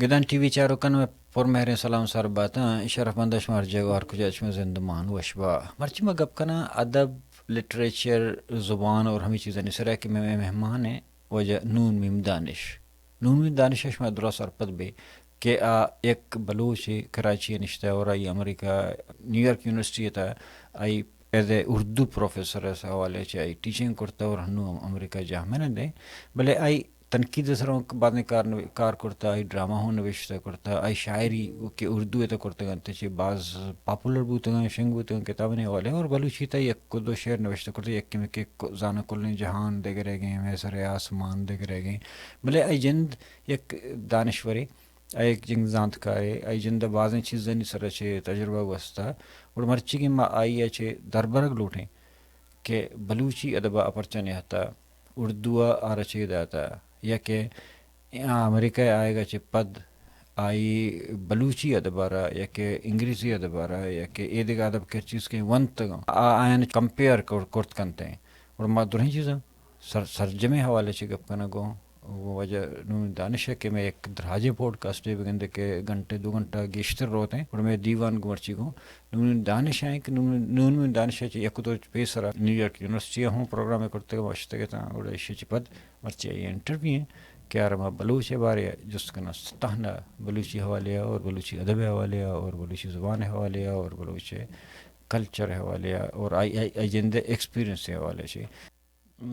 گدان T V چاروکاں مئے پر مہریں سلام سر باتاں۔ شرف مند شما ہر جگہ ہر کجا شما زندمان وش با۔ مرچی ما گپ کناں ادب، لٹریچر، زبان اور ہمیں چیزانی سرا کہ مئے مہمان ہیں واجہ نون میم دانش۔ نون میم دانش شما درا سرپد بے کہ آ یک بلوچے کراچی نشتہ اور آئی امریکہ نیویارک یونیورسٹی تا آئی ایز اے اردو پروفیسر اس حوالے چہ آئی ٹیچنگ کرتا اور ہنو امریکہ جامعہ نے دے۔ بلے آئی تنقید سر ہوں بازیں کار نو-، کار کرتا، آئی ڈرامہ ہوں نوشتہ کرتا، آئی شاعری کہ اردو ء تہ کرتگ انت چہ باز پاپولر بوتگ انت، شنگ بوتگ انت کتابانی حوالے اور بلوچی تہ یک دو شعر نوشتہ کرتا، یکے مکے زاناں کلیں جہان دگرے گیں، مئے سر آسمان دگرے گیں۔ بلے آئی جند یک دانشورے، آئی یک جند زانتکارے، آئی جند بازیں چیزانی سر چہ تجربہ گوستا۔ اور مرچی کہ ما آئی ء چہ دربرگ لوٹیں کہ بلوچی ادب ء پرچہ نیاتا، اردو ء آ رچے داتا، یا کہ آ امریکہ ء آیگ ء چہ پد آئی بلوچی ادب ء را یا کہ انگریزی ادب ء را یا کہ اے دگہ ادب کہ چیز کہ ونتگ آ آیان کمپیئر کر-، کرت کنت ایں۔ اور ما درہیں چیزاں سر-، سرجمیں حوالے چہ گپ کنگ ء گوں واجہ نون دانش ء کہ مئے یک دراجیں پوڈکاسٹے بگندے کہ گھنٹے دو گھنٹہ گیشتر روت ایں، اور مئے دیوان گوں مرچی گوں نون دانش ء کہ نون، نون دانش ء چہ یک دو پیسر ء نیویارک یونیورسٹی ء ہوں پروگرامے کرتگ ء اشتگ اتاں، گڑا ایشی چہ پد مرچی آئی انٹرویو ایں کہ آرا ما بلوچ ء بارے ء جست کناں، تہنا بلوچی حوالے ء اور بلوچی ادب ء حوالے ء اور بلوچی زبان ء حوالے ء اور بلوچ ء کلچر ء حوالے ء اور آئی، آئی، آئی جند ء ایکسپیرینس ء حوالے چہ۔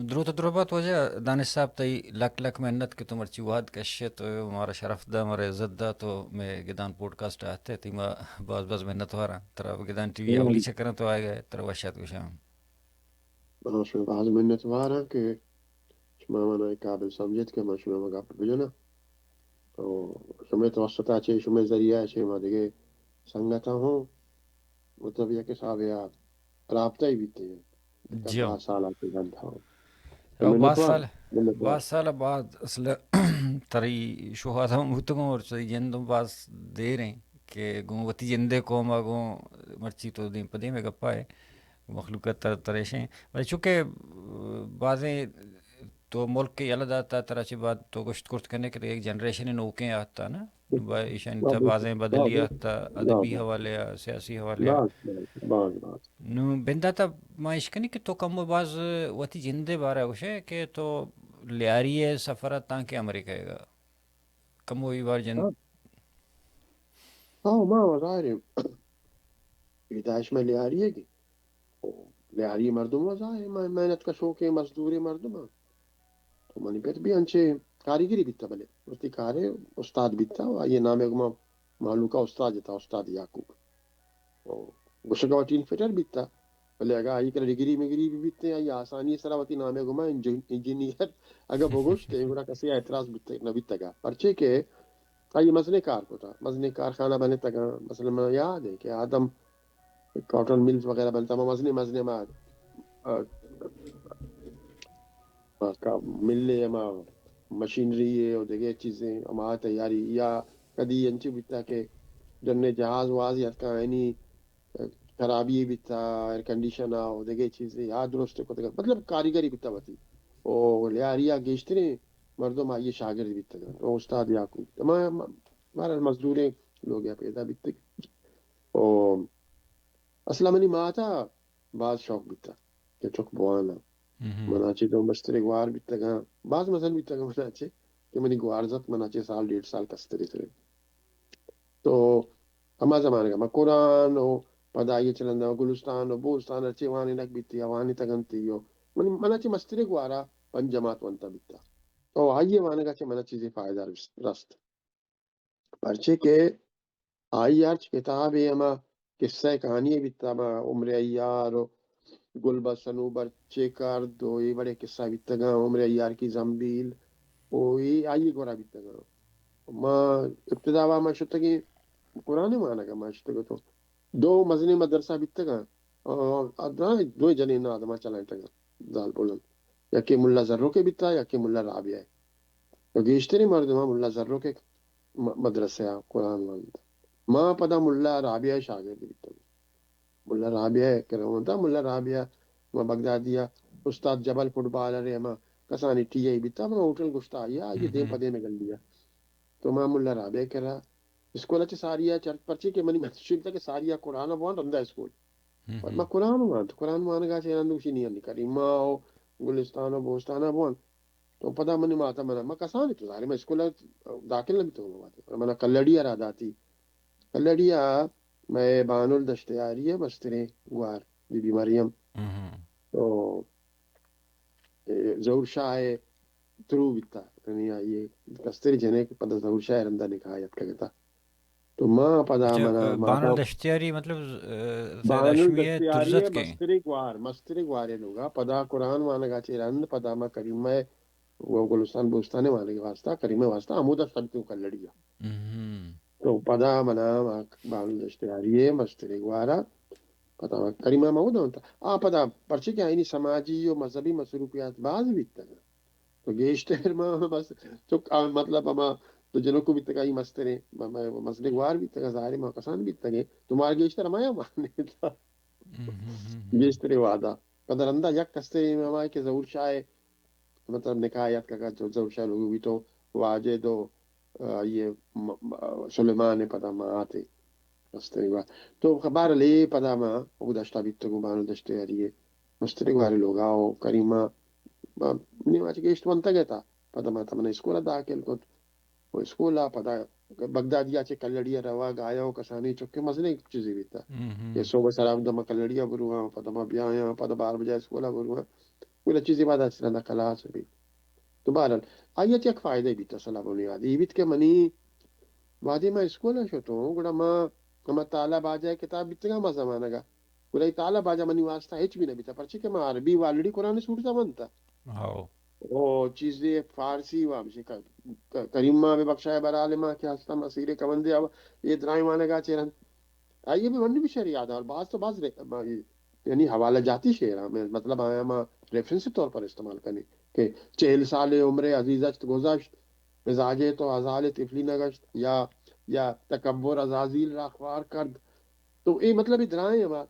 دروت ء دربات واجہ دانش صاحب، تئی لک لک منت کہ تو مرچی وہد کشت و مارا شرف دا، مارا عزت دا، تو مئے گدان پوڈکاسٹ ء آتے، تئی ما باز باز منت واراں۔ ترا گدان ٹی وی اولی چکراں تو آئے گئے، ترا وشات گوشاں۔ من شما باز منت واراں کہ شما من قابل سمجھت کہ من شما گپ بجناں۔ تو شما توسط ء چہ، شما ذریعہ ء چہ ما دگہ سنگت ہوں مطلب یک حسابے ء رابطہ ای بیتے۔ جی۔ چار سال آتے گند ہاں۔ او باز منتوار، سال، منتوار۔ باز سال بعد اصل تری شوہاز ہم بوتگوں اور چہ جندوں باز دیر ہیں کہ گوں وتی جندے قوم ء گوں مرچی تو دیم پہ دیم ء گپا ہے مخلوق ء تر-، تریشیں۔ بلے چونکہ بازیں تو ملک ء یلہ داتا، ترا چہ بعد تو گوشت کرت کنے کہ یک جنریشن نوکیں آتا نا۔ با ایشانی تہ بازیں بدلی آتا، ادبی حوالے ء، سیاسی حوالے ء۔ باز، باز، باز، باز۔ نوں بندات ء ما اشکنی کہ تو کمو باز وتی جندے بارہ گوشے کہ تو لیاری ء سفر ء تانکہ امریکہ ء کمو ای بار جند۔ ہاں۔ ہاں، ما ظاہر ہے۔ پیدائش میں لیاری ہے کہ او لیاری مردم و ظاہر ہے، مہ-، محنت کشوکیں مزدوریں مردم۔ تو منی پت بھی انچے کاریگری بیتا، بلے وتی کارے استاد بیتا و آئی نامے گما مہلوکا استاد جتا، استاد یعقوب۔ او گوشگا وتی فٹر بیتا، بلے اگا آئی کرا ڈگری مگری بھی بیتے، آئی آسانی سرا وتی نامے گما انجن-، انجینئر اگا بگوشتے، گڑا کسی اعتراض بیتے، نہ بیتگا۔ پرچے کہ آئی مزنیں کار کتا، مزنیں کارخانہ بنتگاں۔ مثلاً من یاد ہے کہ آدم کاٹن ملز وغیرہ بنتا، ہما مزنیں، مزنیں ہما، آ، آ، کا-، ملے ہما مشینری ہے اور دگہ چیزیں، ہما تیاری یا کدی انچو بیتا کہ جنے جہاز واز یتکا اینی خرابی بیتا، ایئر کنڈیشن آ و دگہ چیزے آ درست کتگ۔ مطلب کاریگری بیتا وتی۔ او لیاری آ گیشتریں مردم آئی شاگرد بیتگ۔ او استاد یعقوب۔ ما، ما، بہرحال مزدوریں لوگ ء پیدا بیتگ۔ او اصلا منی مات ء باز شوق بیتا کہ چک بواناں۔ منا چہ دو مسترے گوار بیتگاں، باز مزن بیتگاں منا چہ، کہ منی گوار زت منا چہ سال ڈیڑھ سال کسترے ترے۔ تو ہما زمانگ ء ما قرآن و پدا آئی چہ رندا گلستان و بوستان ہرچی وانینگ بیتی، آ وانینتگ انتی و من، منا چہ مستریں گوارا پنچ جماعت ونتا بیتا۔ او آئی وانگ ء چہ منا چیزے فائدہ رست، رست۔ پرچے کہ آئی ہرچ کتابے ہما قصہ کہانی بیتا، ہما عمر عیار و گل بد صنوبر چے کرد و اے وڑیں قصہ بیتگاں، عمر عیار کی زنبیل و اے آئی گورا بیتگاں۔ ما ابتدا وا ما شتگیں قرآن وانگ ء ما شتگ اتوں۔ دو مزنیں مدرسہ بیتگاں۔ آ، آ، دوئیں جنین آدماں چلائینتگاں زالبولاں۔ یکے ملا زروکے بیتا، یکے ملا رابعہ۔ تو گیشتریں مردماں ملا زروکے م-، مدرسہ ء قرآن وانت۔ ما پدا ملا رابعہ ء شاگرد بیتگ۔ ملا رابعہ ء کرا ونتا، ملا رابعہ ما بغدادی ء استاد جبل فٹبالر ء ہما کسانی ٹی آئی بیتا، ہما ہوٹل گوشتا آئی ء، آئی ء دیم پہ دیم ء گلی ء۔ تو ما ملا رابع کرا اسکول چہ ساریا چرت، پرچی کہ منی مشکل تھا کہ ساریا قرآن بوان رندا اسکول۔ ہم، پر ہم۔ ما قرآن وانت، قرآن وانگا چہ رند گوشی نی انی کریمہ و گلستان و بوستان بوان۔ تو پدا منی ماتا منا، ما کسانی تو ظاہر، ما اسکول داخل نہ بیتو۔ منا کلڑی را داتی۔ کلڑی ء مئے بانل دشتیاری ء مستریں گوار بی بی مریم۔ ہم۔ تو، اے، ظہور شاہ ء ترو بیتا، یعنی آئی ء کستر جنک پدا ظہور شاہ ء رندا نکاح اتکگتا۔ تو ما پدا اچھا، منا، بانل ماتا دشتیاری مطلب، ز-، ا، سید بانل ہاشمی ء دشتیاری ترزت ء کئیں؟ مستریں گوار، مستریں گوارے لوگا پدا قرآن وانگا چہ رند پدا ما کریمہ ء و گلستان بوستان وانگی واسطہ، کریمہ واسطہ ہمودا سبتوں کلڑی ء۔ ہم۔ تو پدا منا ما بانل دشتیاری ء مستریں گوارا پدا کریمہ ما اودا انت۔ آ پدا پرچے کہ آئینی سماجی و مذہبی مصروفیات باز بیتگ۔ تو گیشتر ما بس چک، آ، مطلب ہما تو جنوکو بیتگ آئی مستریں، م-، م-، مستریں گوار بیتگ، ظاہر ما کسان بیتگ۔ تو مار گیشتر ہمایا مانے تا۔ ہم، ہم، ہم، ہم۔ گیشتریں وہدا۔ پدا رندا یک کستریں ہمائی کہ ظہور شاہ مطلب نکاح یاتکگ ات، ظہور شاہ لوگی تو واجد و، آ، آئی ء م-، م-، سلیمان ء پدا ما آتے۔ مستریں گوار۔ تو بہرحال اے پدا ما او دشتا بیتگوں، بانل دشتیاری ء مستریں گوارے لوگا و کریمہ، ما، منی واجہ گیشت ونتگ ات۔ پدا ما تمنا اسکول ء داخل کت۔ و اسکول ء پدا بغدادی ء چہ کلڑی ء روگ آیا و کسانی چکے مزنیں چیزے بیتا۔ ہم، ہم۔ کہ صبح سرا دم کلڑی ء برواں، پدا ما بیایاں، پدا بار بجا اسکول ء برواں۔ گڑا چیزے بعد اصلاً کلاس بیت۔ تو بہرحال، آئی ء چہ یک فائدہ بیت، اصل ء بنیاد ای بیت کہ منی وہدے ما اسکول ء شتوں، گڑا ما ہما تالہ باجہ ء کتاب بیتگاں ما زمانگ ء، گڑا ای تالہ باجہ منی واسطہ ہچ بھی نہ بیتا، پرچے کہ ما عربی و آلریڈی قرآن سورت ء ونتا۔ ہاؤ۔ او چیزے فارسی و ہمشی ک-، ک-، کریم ماہ ببخشائے برحال ما کہ ہستم اسیر کمندے اب یہ درائیں وانگا چہ رند۔ آئی ء بھی منی بھی شعر یاد آ، اور باز تو باز رے-، ما-، یعنی حوالہ جاتی شعر ہاں، میں مطلب آیا ما ریفرنس طور پر استعمال کنی کہ چہل سال عمر عزیز است گذشت، مزاج تو ازال طفلی نگشت، یا، یا تکبر عزازیل را خوار کرد۔ تو اے مطلب اے درائیں ہما،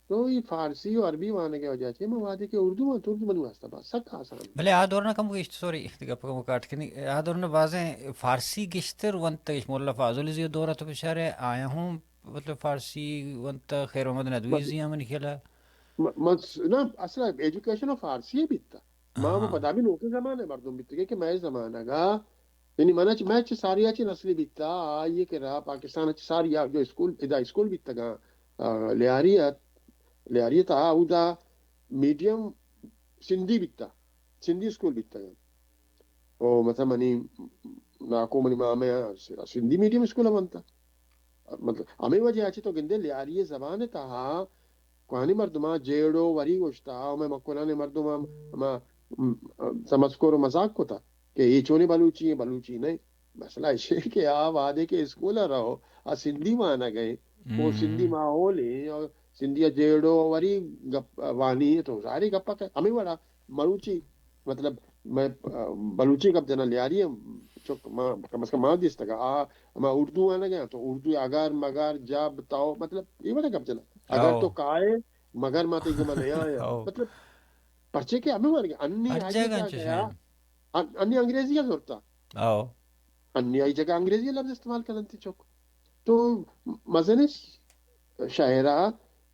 تو اے فارسی و عربی وانگ ء وجہ چہ ما وہدے کہ اردو وانت، اردو منی واسطہ باز سک آسان۔ بلے آ دورنا کم گیشت، سوری، گپ کم کاٹ کنی، آ دورنا بازیں فارسی گیشتر ونت، مولا فاضل زی دورا تو بچارے، آیا ہوں مطلب فارسی ونت، خیر محمد ندوی زی ہم منی خیال ء۔ م-، م-، نہ، اصل ایجوکیشن فارسی بیتا۔ ما ہاں۔ پدا بھی نوکے زمانے مردم بیتگے کہ مئے زمانگا، یعنی منا چ-، مئے چہ ساریا چہ نسلی بیتا، آئیے کہ را پاکستان چہ ساریا جو اسکول، ادا اسکول بیتگاں، آ، لیاری ات، لیاری تا اودا میڈیم سندھی بیتا، سندھی اسکول بیتگاں۔ او مثلاً منی ناکو منی مامے آ س-، سندھی میڈیم اسکول ء ونتا۔ مطلب، ہمے وجہ ء چہ تو گندے لیاری زبان ء تہا کوہنی مردماں جیڑو وری گوشتا، ہمے مکرانی مردماں ہما، م-، تمسکر و مذاق کتا کہ اے چونیں بلوچی ہیں، بلوچی نہیں۔ مسئلہ ایش ہے کہ آ وہدے کہ اسکول ء رہو، آ سندھی وانگ ء، او سندھی ماحول ہے، اور سندھی ء جیڑو وری گپ وانی ہے، تو ظاہری گپ ء ہمے وڑا مروچی مطلب، میں، آ، بلوچی گپ جنا لیاری ہم چک ما، کم از کم ما دیستگا۔ آ، ما اردو آنگا تو اردو اگر، مگر، جب، تو، مطلب، یہ وڑا گپ جنا۔ اگر تو کائے، مگر ما تئی گما نہیں آیا۔ مطلب، پرچے کہ ہمیں وانگا، انی ہر آئی جگہ گیا، ان-، انی انگریزی کا زورتا۔ انی آئی جگہ انگریزی لفظ استعمال کرنتی چک۔ تو مزنیں شہرا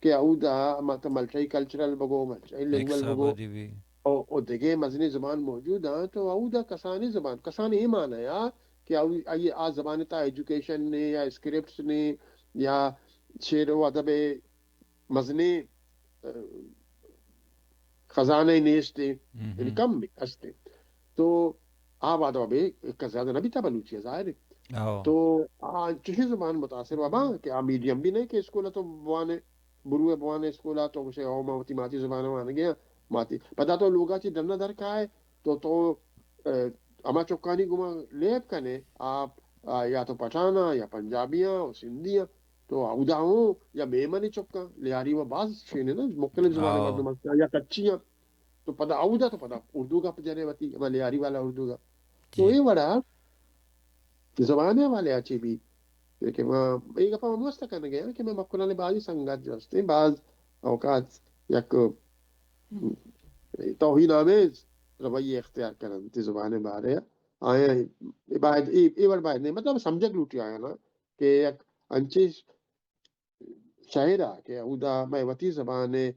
کہ اودا مت-، ملٹائی کلچرل بگو، ملٹائی لینگویج بگو، او، او دگہ مزنیں زبان موجود ہیں، تو اودا کسانی زبان، کسانی اے معنی یا کہ او-، آئی آ زبان تا ایجوکیشن نے یا اسکرپٹس نے یا شعر و ادب مزنیں، ا، خزانہ نیستے، یعنی کم استے۔ تو آ وہدا بے کہ زیادہ نہ بیتا بلوچی ء، ظاہر ہے۔ تو آ چشیں زبان متاثر وباں کہ آ میڈیم بھی نہیں کہ اسکول تو بوانے، بروے بوانے اسکول تو گوشے، او ما وتی ماتی زبان وانگے ہیں، ماتی۔ پدا تو لوگا چی ڈنا در کائے، تو، تو، ا، ہما چکانی گما لیب کنے، آپ، آ، یا تو پٹھانا، یا پنجابیاں، و سندھیاں، تو اودا ہوں یا میمنی چکاں، لیاری و باز شینے نا، مختلف زبان مردم ہستاں، یا کچیاں۔ تو پدا اودا تو پدا اردو گپ جنے وتی، ہما لیاری والا اردو گپ۔ تو اے وڑا زبان حوالے آ چی بھی، کہ ما اے گپا ہم است کنگے ہیں کہ میں مکران بازی سنگت جو ہستے، باز اوقات یک توہین آمیز رویے اختیار کرن تی زبان بارے۔ آیا باید اے اے وڑ باید نہیں، مطلب سمجھگ لوٹی آیا نا کہ یک انچی شاعر ء کہ اودا مئے وتی زبان ء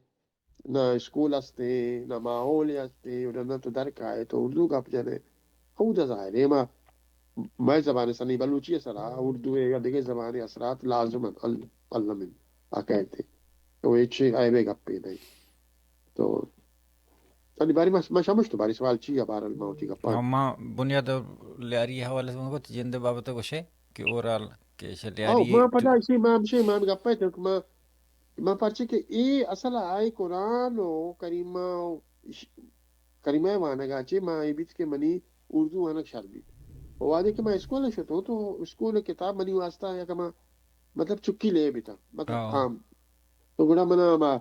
نہ اسکول ہستیں، نہ ماحول ہستیں، اودا نہ تو در کائے تو اردو گپ جنے۔ اودا ظاہر ہے ما مئے زبان سنی بلوچی سرا اردو یا دگہ زبان اثرات لازم الم اکیتے۔ تو اے چی عیبے گپے نہیں۔ تو تانی باری ما ما شمشت باری سوال چی ہے؟ بہرحال ما وتی گپا ما بنیاد لیاری حوالے سے گوت جند بابت گوشے کہ اورال کہ او شلیاری ما پدا اسی ما ہمشے ما گپا تو ما ما پرچے کہ اے اصل آئے قرآن و کریمہ و ش- کریمہ وانگا چے ما اے بیت کہ منی اردو وانگ شر بیت۔ و وہدے کہ ما اسکول شتو تو اسکول کتاب منی واسطہ یا کہ ما مطلب چکی لے بیتا، مطلب ہاں۔ عام۔ تو گڑا منا ما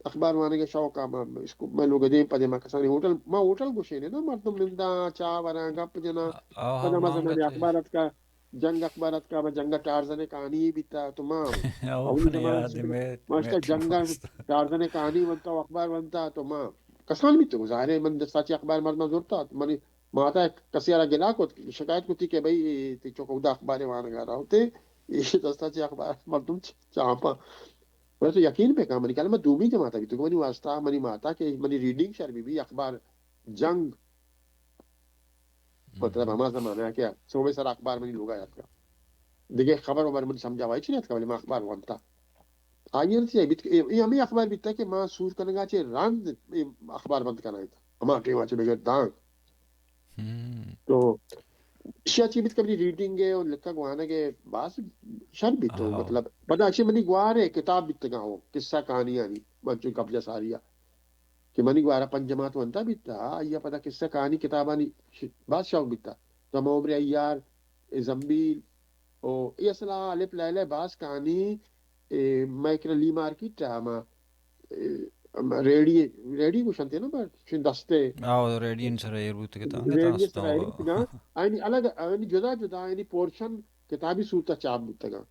اخبار وانگ شوق آ ما اسکو-، ما لوگ دیم پدے ما کسانی ہوٹل، ما ہوٹل گوشینے نا، مردم نندا، چاہ وراں، گپ جنا۔ آ، پدا ما ما زمانے گپ اخبار اتکا، جنگ اخبار اتکا، ما جنگ ٹارزن کہانی بیتا، تو ما او، اولی من زمانے یاد ہے، میں، ما اشتا میں جنگ دوست۔ ٹارزن کہانی بنتا و اخبار بنتا، تو ما کسان بیتو، ظاہر ہے من دستا چی اخبار مردم زورتا، منی ماتا کسی را گلا کت، شکایت کتی کہ بھئی، تی چوک اودا اخبار وانگا رہو تے، اے دستا چی اخبار مردم چ-، چاپا۔ بلے تو یقین بکن، منی کلمہ دومی جماعت بیتو، منی واسطہ، منی ماتا کہ منی ریڈنگ شر بی بی اخبار جنگ، مطلب ہما زمانہ کہ صوبے سر اخبار منی لوگا یاتکا۔ دگہ خبر و بر من سمجھا وائی چی نیاتکا، بلے ما اخبار وانتا۔ آئی ء چی بیت کہ اے، اے ہمے اخبار بیتا کہ ما سور کنگا چے رند اے اخبار بند کنائیت۔ ہما ٹیم آ چے بغیر دانگ۔ ہم۔ تو اشیا چی بیت کہ منی ریڈنگ ہے اور لکھگ وانگ ہے باز شر بیت تو ہاں۔ مطلب پدا اچے منی گوار ہے کتاب بیتگا ہو قصہ کہانیانی من چون قبضہ ساریا کہ منی گوارا پنج جماعت ونتا بیتا، آیا پدا قصہ کہانی کتابانی ش-، باز شوق بیتا۔ تو ہما عمر ایار، اے زنبیل، او اے اصلا الف لیلہ باز کہانی، اے، مئے کرا لی مارکیٹ ء ہما، اے، ہما ریڈی، ریڈی گوشنتے نا، بس چون دستے۔ آو، ریڈی ان سر ایر بوت کتا، ریڈی داستاں سر ایر بوت کتا۔ آئینی الگ، آئینی جدا جدا، آئینی پورشن کتابی صورت چاپ بوتگا۔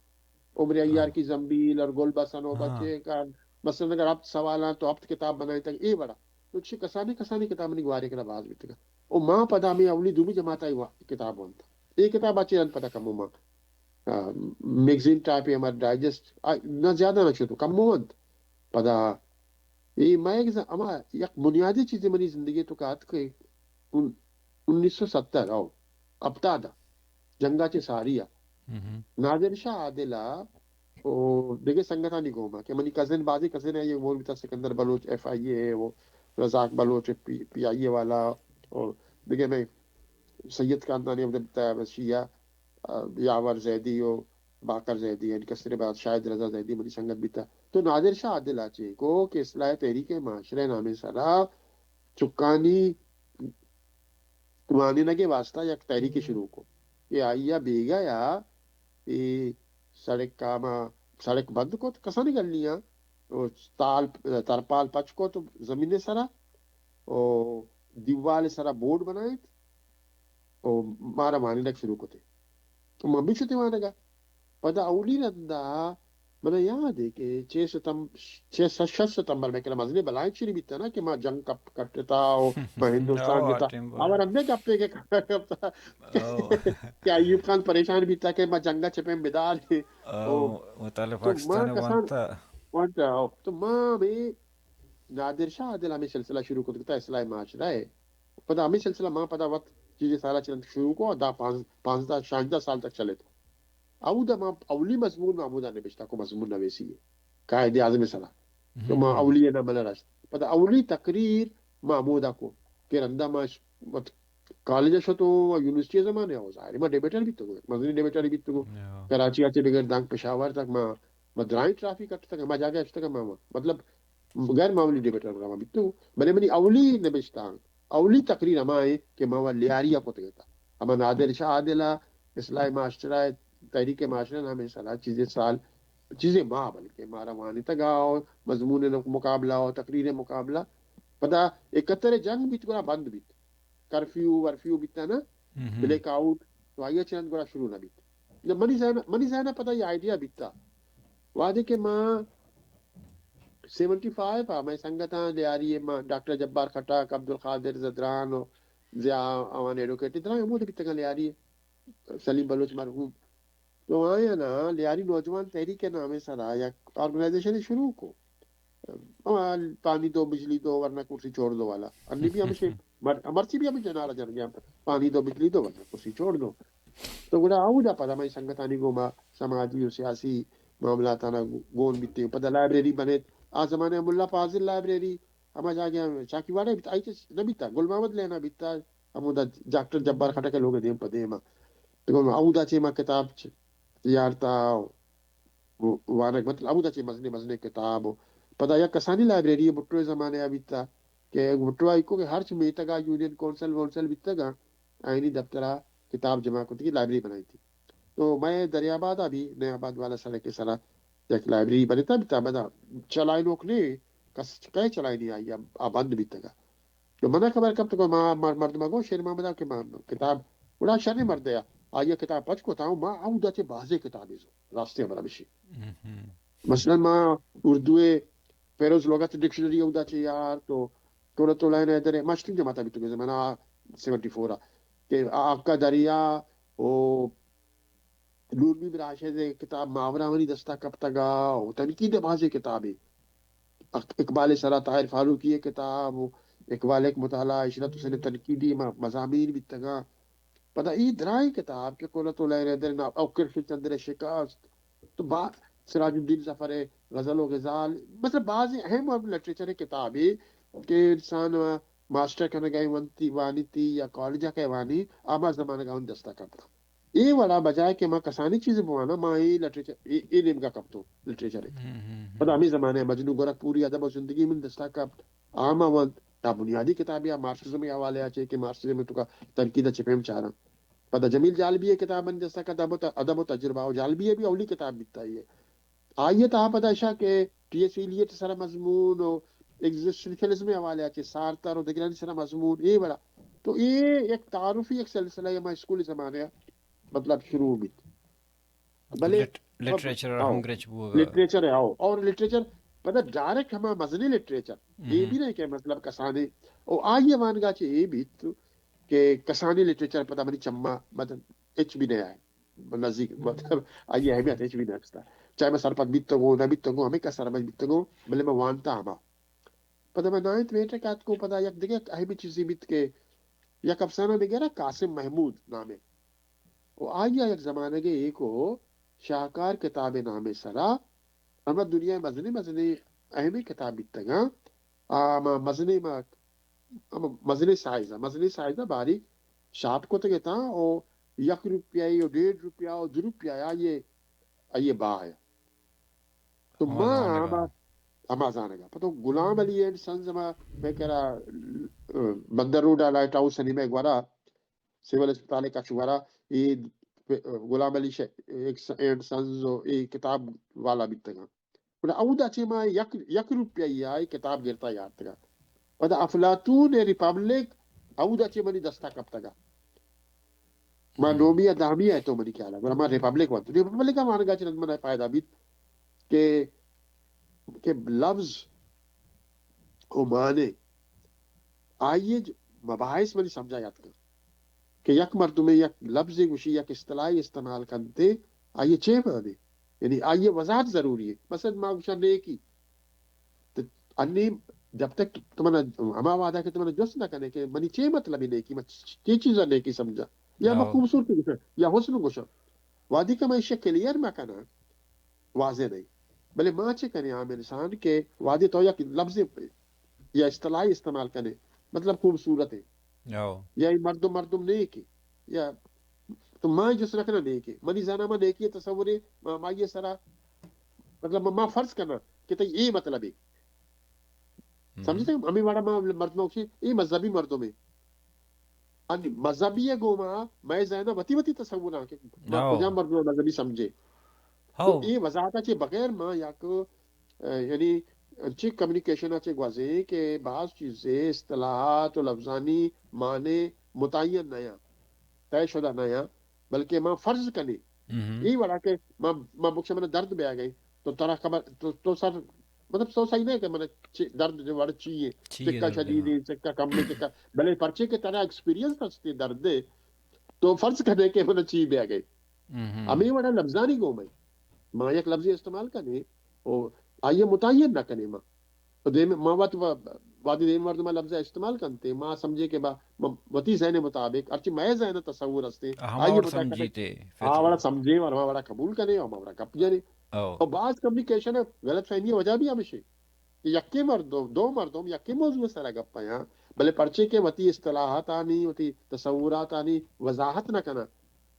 عمر ایار ہاں۔ کی زنبیل اور گل بسن و ہاں۔ بچے کا، مثلاً اگر ہفت سوال ہیں تو ہفت کتاب بنائیں تک اے بڑا۔ تو چھ کسانی کسانی کتاب منی گوارے کرا باز بیتگا۔ او ما پدا ہمیں اولی دومی جماعت آئی وا-، کتاب وانتا۔ اے کتاب اچے رند پدا کمو ما آ، میگزین ٹائپ ء ہما ڈائجسٹ، آ، نہ زیادہ نہ شتو، کمو انت۔ پدا اے مئے گزا-، ہما یک بنیادی چیزے منی زندگی تو کات کہ ان-، انیس سو ستر او ہپتاد ء جنگا چہ ساری ء ہم۔ نادر شاہ عادل ء او دگہ سنگتانی گوما کہ منی کزن، بازی کزن ہے، یہ مولوی بیتا سکندر بلوچ ایف آئی اے او رزاق بلوچ پی، پی آئی اے والا او دگہ میں سید خاندانی ہم بیتا شیعہ، آ، یاور زیدی و باقر زیدی، یعنی کسرے بعد شاہد رضا زیدی منی سنگت بیتا۔ تو نادر شاہ عادل آ چے گو کہ اصلاح تحریک معاشرہ نامیں سرا چکانی وانینگ ء واسطہ یک تحریک شروع کو کہ آئی ء بیگہ یا اے سڑک ء ما سڑک بند کت، کسانی گلیاں و تال، ترپال پچ کت زمین ء سرا و دیوال ء سرا بورڈ بنائیت و مارا وانینگ شروع کتے۔ تو من بھی شتے وانگا۔ پدا اولی رندا منا یاد ہے کہ چھ ستم-، چھ س-، شش ستمبر میں کلا مزنی بلائیں چیری بیتا نا کہ ما جنگ کپ کٹتا و ما ہندوستان او، جتا۔ آ ٹیم بڑا۔ اور ہم نے گپے کے کپتا او۔ کہ ایوب خان پریشان بیتا کہ ما جنگا چپیں بدار ہیں۔ او، او، مطالعہ تو ما پاکستان کسان وانتا۔ وانتا، او۔ تو ما بھی نادر شاہ عادل ہمیں سلسلہ شروع کت کتا اصلاح معاشرہ ہے۔ پدا ہمیں سلسلہ ما پدا وقت چیزیں سارا چلن شروع کو، دا پانز-، پانزدہ، شانزدہ سال تک چلے تو۔ اودا ما اولی مضمون ما ہمودا نبشتہ کو، مضمون نویسی ہے۔ قائد اعظم سرا۔ تو ما ہم۔ اولی نہ منا رشت۔ پدا اولی تقریر ما ہمودا کو۔ کہ رندا ما ش-، وت کالج شتو و یونیورسٹی زمانے ہو، ظاہر ہے ما ڈیبیٹر بیتگو، مزنی ڈیبیٹر بیتگو۔ یا۔ کراچی آ چہ بگر دانگ پشاور تک ما، ما درائیں ٹرافی کٹتگ، ہما جاگہ اشتگ ما، ما۔ مطلب، غیر معمولی ڈیبیٹر پروگرام بیتو، بلے منی اولی نبشتانک، اولی تقریر ہما ایں کہ ما وا لیاری ء کتگ ات۔ ہما نادر شاہ عادل ء اصلاح معاشرہ، تحریک معاشرہ نامیں سرا چیزے سال، چیزے ماہ بلکہ مارا وانتگ ء مضمون مقابلہ و تقریر مقابلہ۔ پدا اکہتر جنگ بیت گڑا بند بیت۔ کرفیو ورفیو بیتا نا، ہم۔ بلیک آؤٹ، تو آئی ء چہ رند گڑا شروع نہ بیت۔ نہ، منی ذہن، منی ذہن ء پدا یہ آئیڈیا بیتا۔ وہدے کہ ما سیونٹی فائیو ء مئے سنگتاں لیاری ء ما ڈاکٹر جبار خٹک، عبدالقادر زدران و ضیاء اعوان ایڈووکیٹ، درائیں ہمود بیتگاں لیاری، سلیم بلوچ مرحوم۔ تو آیانا لیاری نوجوان تحریک نامے سرا یک آرگنائزیشن شروع کو۔ ہما پانی دو بجلی دو ورنہ کرسی چھوڑ دو والا۔ انی بھی ہمشے مر-، مرچی بھی ہمیں جنارا جنگے ہم پانی دو بجلی دو ورنہ کرسی چھوڑ دو۔ تو گڑا اودا پدا مئی سنگتانی گوما سماجی و سیاسی معاملاتانا گون بیتے۔ پدا لائبریری بنیت۔ آ زمانے ملا فاضل لائبریری ہما جاگہ چاکی واڑے بیت، آئی چ نہ بیتا، گل محمد لینا بیتا، ہمودا ڈاکٹر جبار خٹک لوگ دیم پہ دیما۔ تو اودا چے ما کتاب چ-، یارتا و-، وانگ، مطلب، ہمودا چے مزنیں مزنیں کتاب و پدا یک کسانی لائبریری بھٹو زمانے آ بیتا کہ بھٹو آئی کو کہ ہرچ میتگا یونین کونسل وونسل بیتگا، آئینی دفترا کتاب جمع کتگی لائبریری بنائی تھی۔ تو مئے دریاباد ء بھی نیا آباد والا سڑک ء سرا یک لائبریری بنتا بیتا، بدا چلائینوک نے، کس کئے چلائینی آئی ء، آ بند بیتگا۔ تو منا خبر کپت کہ ما مر-، مردم گو شیر محمد کہ ما کتاب، گڑا شر مردے آ، آئی ء کتاب پچ کو تاؤں ما اودا چے بازے کتابے زو، راستے ہمرا بشی۔ مثلاً ما اردو ء فیروز لغت ڈکشنری اودا چے یار تو، تو تو لائن ادرے مشتنگ جماعت بیتگے زمانہ سیونٹی فور ء کہ آ-، آقا دریا او نورمی راشد ء کتاب ماورا منی دستا کپتگا و تنقید ء بازیں کتابے۔ اق-، اقبال سرا طاہر فاروقی ء کتاب و اقبال ء مطالعہ عشرت حسین تنقیدی م-، مضامین بیتگاں۔ پدا ای درائیں کتاب کہ قرۃ العین حیدر نا-، او کرشن چندر ء شکست، تو با-، سراج الدین ظفر ء غزل و غزال، مطلب بازیں اہم و لٹریچر ء کتابے کہ انسان ماسٹر کنگ ء ونتی، وانیتی یا کالج ء کہ وانی، آ ما زمانگ ء دستا کپتاں۔ اے وڑا بجائے کہ ما کسانیں چیزے بواناں، ما اے لٹریچر، اے، اے نیمگا کپتوں لٹریچر ء۔ پدا ہمے زمانے ء مجنوں گورکھ پوری ادب و زندگی من دستا کپت، آ ما ونت، تا بنیادی کتابے آ مارکسزم ء حوالے ء چے کہ مارکسزم ء توکا تنقید ء چہ پیم چاراں۔ پدا جمیل جالبی ء کتاب من دستا کپت، ادب و ت-، ادب و تجربہ، و جالبی ء بھی اولی کتاب بیتا اے۔ آئی ء تہا پدا اشا کہ ٹی ایس ایلیٹ سرا مضمون و ایگزسٹنشلزم ء حوالے ء چہ سارتر و دگرانی سرا مضمون اے وڑا۔ تو اے یک تعارفی یک سلسلہ ء ما اسکول زمانے ء مطلب شروع بیت۔ بلے لٹ-، لٹریچر ہم گرچ بوگا۔ لٹریچر ہے، ہاؤ۔ اور لٹریچر پدا ڈائریکٹ ہما مزنی لٹریچر۔ اے بھی نہیں کہ مطلب کسانے۔ او آئی ء وانگا چہ اے بیت کہ کسانی لٹریچر پدا منی چما مطلب ہچ بھی نہیں آئے۔ نزدیک، مطلب، آئی اہمیت ہچ بھی نہ رستا۔ چاہے میں سرپد بیتگوں، نہ بیتگوں، ہمیں کا سرپد بیتگوں، بلے میں وانتا ہما۔ پدا میں نائنتھ میٹرک آتکوں، پدا یک دگہ اہمی چیزی بیت کہ یک افسانہ نگارہ قاسم محمود نامے۔ و آئی ء یک زمانگے ایکو شاہکار کتابے نامے سرا، ہما دنیا مزنی مزنی اہمی کتاب بیتگاں، آ، ہما مزنی ما ہم مزنیں سائز ء، مزنیں سائز ء باری شاپ کتگ اتاں و یک روپیہ و ڈیڑھ روپیہ و دو روپیہ آئی ء، آئی ء باہ ء۔ تو ما ہما زانگ ء۔ ہما، ہما زانگ ء۔ پتو غلام علی اینڈ سنز ہما مئے کرا، ا، بندر روڈ ء لائٹ ہاؤس ء نیمگ ء گورا، سول اسپتال ء کچ ء گورا، اے غلام علی ش-، اینڈ سنز و اے کتاب والا بیتگاں۔ گڑا اودا چہ ما یک، یک روپیہ ء کتاب گرتا یارتگ ات۔ پدا افلاطون ء ریپبلک اودا چہ منی دستا کپتگ ات۔ ما نومی ء دہمی ء تو منی خیال ء۔ گڑا ما ریپبلک وانت۔ ریپبلک ء وانگا چہ رند من ء فائدہ بیت کہ، کہ لفظ و معنی آئی ء مباحث منی سمجھا یات کن۔ کہ یک مردمے یک لبزے گوشی، یک اصطلاحے استعمال کنتے، آئی ء چے معنی؟ یعنی آئی ء وضاحت ضروری ہے۔ مثلاً ما گوشاں نیکی، تو انی جب تک تو من ہما وعدہ کہ تو من جست نہ کنے کہ منی چے مطلب ہے نیکی، من چے چیز نیکی سمجھا، یا من خوبصورتی گوشاں یا حسن گوشاں، وادی کہ من ایشی کلیئر مہ کناں، واضح نہیں۔ بلے ما چے کنیں عام انسان کہ وادی تو یک لبزے یا اصطلاحے استعمال کنے، مطلب خوبصورت ہے۔ او۔ یا اے مردم مردم نیکے۔ یا تو ما جست نہ کناں نیکے۔ منی زانا ما نیکی تصورے، ما، ما یہ سرا، مطلب ما فرض کناں کہ تئی اے مطلب ہے۔ سمجھتے ہیں؟ ہمیں وڑا ما مردم اکشے، اے مذہبی مردم ہے۔ انی مذہبی ء گوما مئے ذہن ء وتی وتی تصور آں کہ ما کجام مردم ء مذہبی سمجھے۔ تو اے وضاحت ء چہ بغیر ما یک، ء، یعنی انچیں کمیونیکیشن ء چہ گوزیں کہ بعض چیزے اصطلاحات و لفظانی معنی متعین نہ آں، طے شدہ نہ آں، بلکہ ما فرض کنیں۔ اے وڑا کہ ما، ما بکش من درد بیاگئے، تو ترا خبر، تو، تو سر مطلب سو صحیح نہ کہ من چی درد جو وڑ چی ہے، چی ہے چکا درد؟ شدید ہے، چکا کم ہے، چکا، بلے پرچے کہ ترا ایکسپیرینس ہستی درد ہے، تو فرض کرے کہ من چی بیا گئے۔ ہمیں وڑا لفظانی گو میں، ما یک لفظی استعمال کنے، او آئیے متعین نہ کنے ما۔ تو دیم، ما وت و-، وادی دیم مردم لفظ استعمال کنتے، ما سمجھے کہ با، م-، وتی ذہن مطابق، ہرچی مئے ذہن تصور ہستے، ہما آئیے وڑ مطابق سمجھیتے، آ وڑا سمجھے، اور ہما وڑا قبول کنے، اور ہما وڑا گپ جنے۔ او۔ اور بعض کمیونیکیشن غلط فہمی وجہ بھی ہمیشہ کہ یکے مردم، دو مردم یکے موضوع سرا گپ آیاں، بلے پرچے کہ وتی اصطلاحات آنی، وتی تصورات آنی وضاحت نہ کناں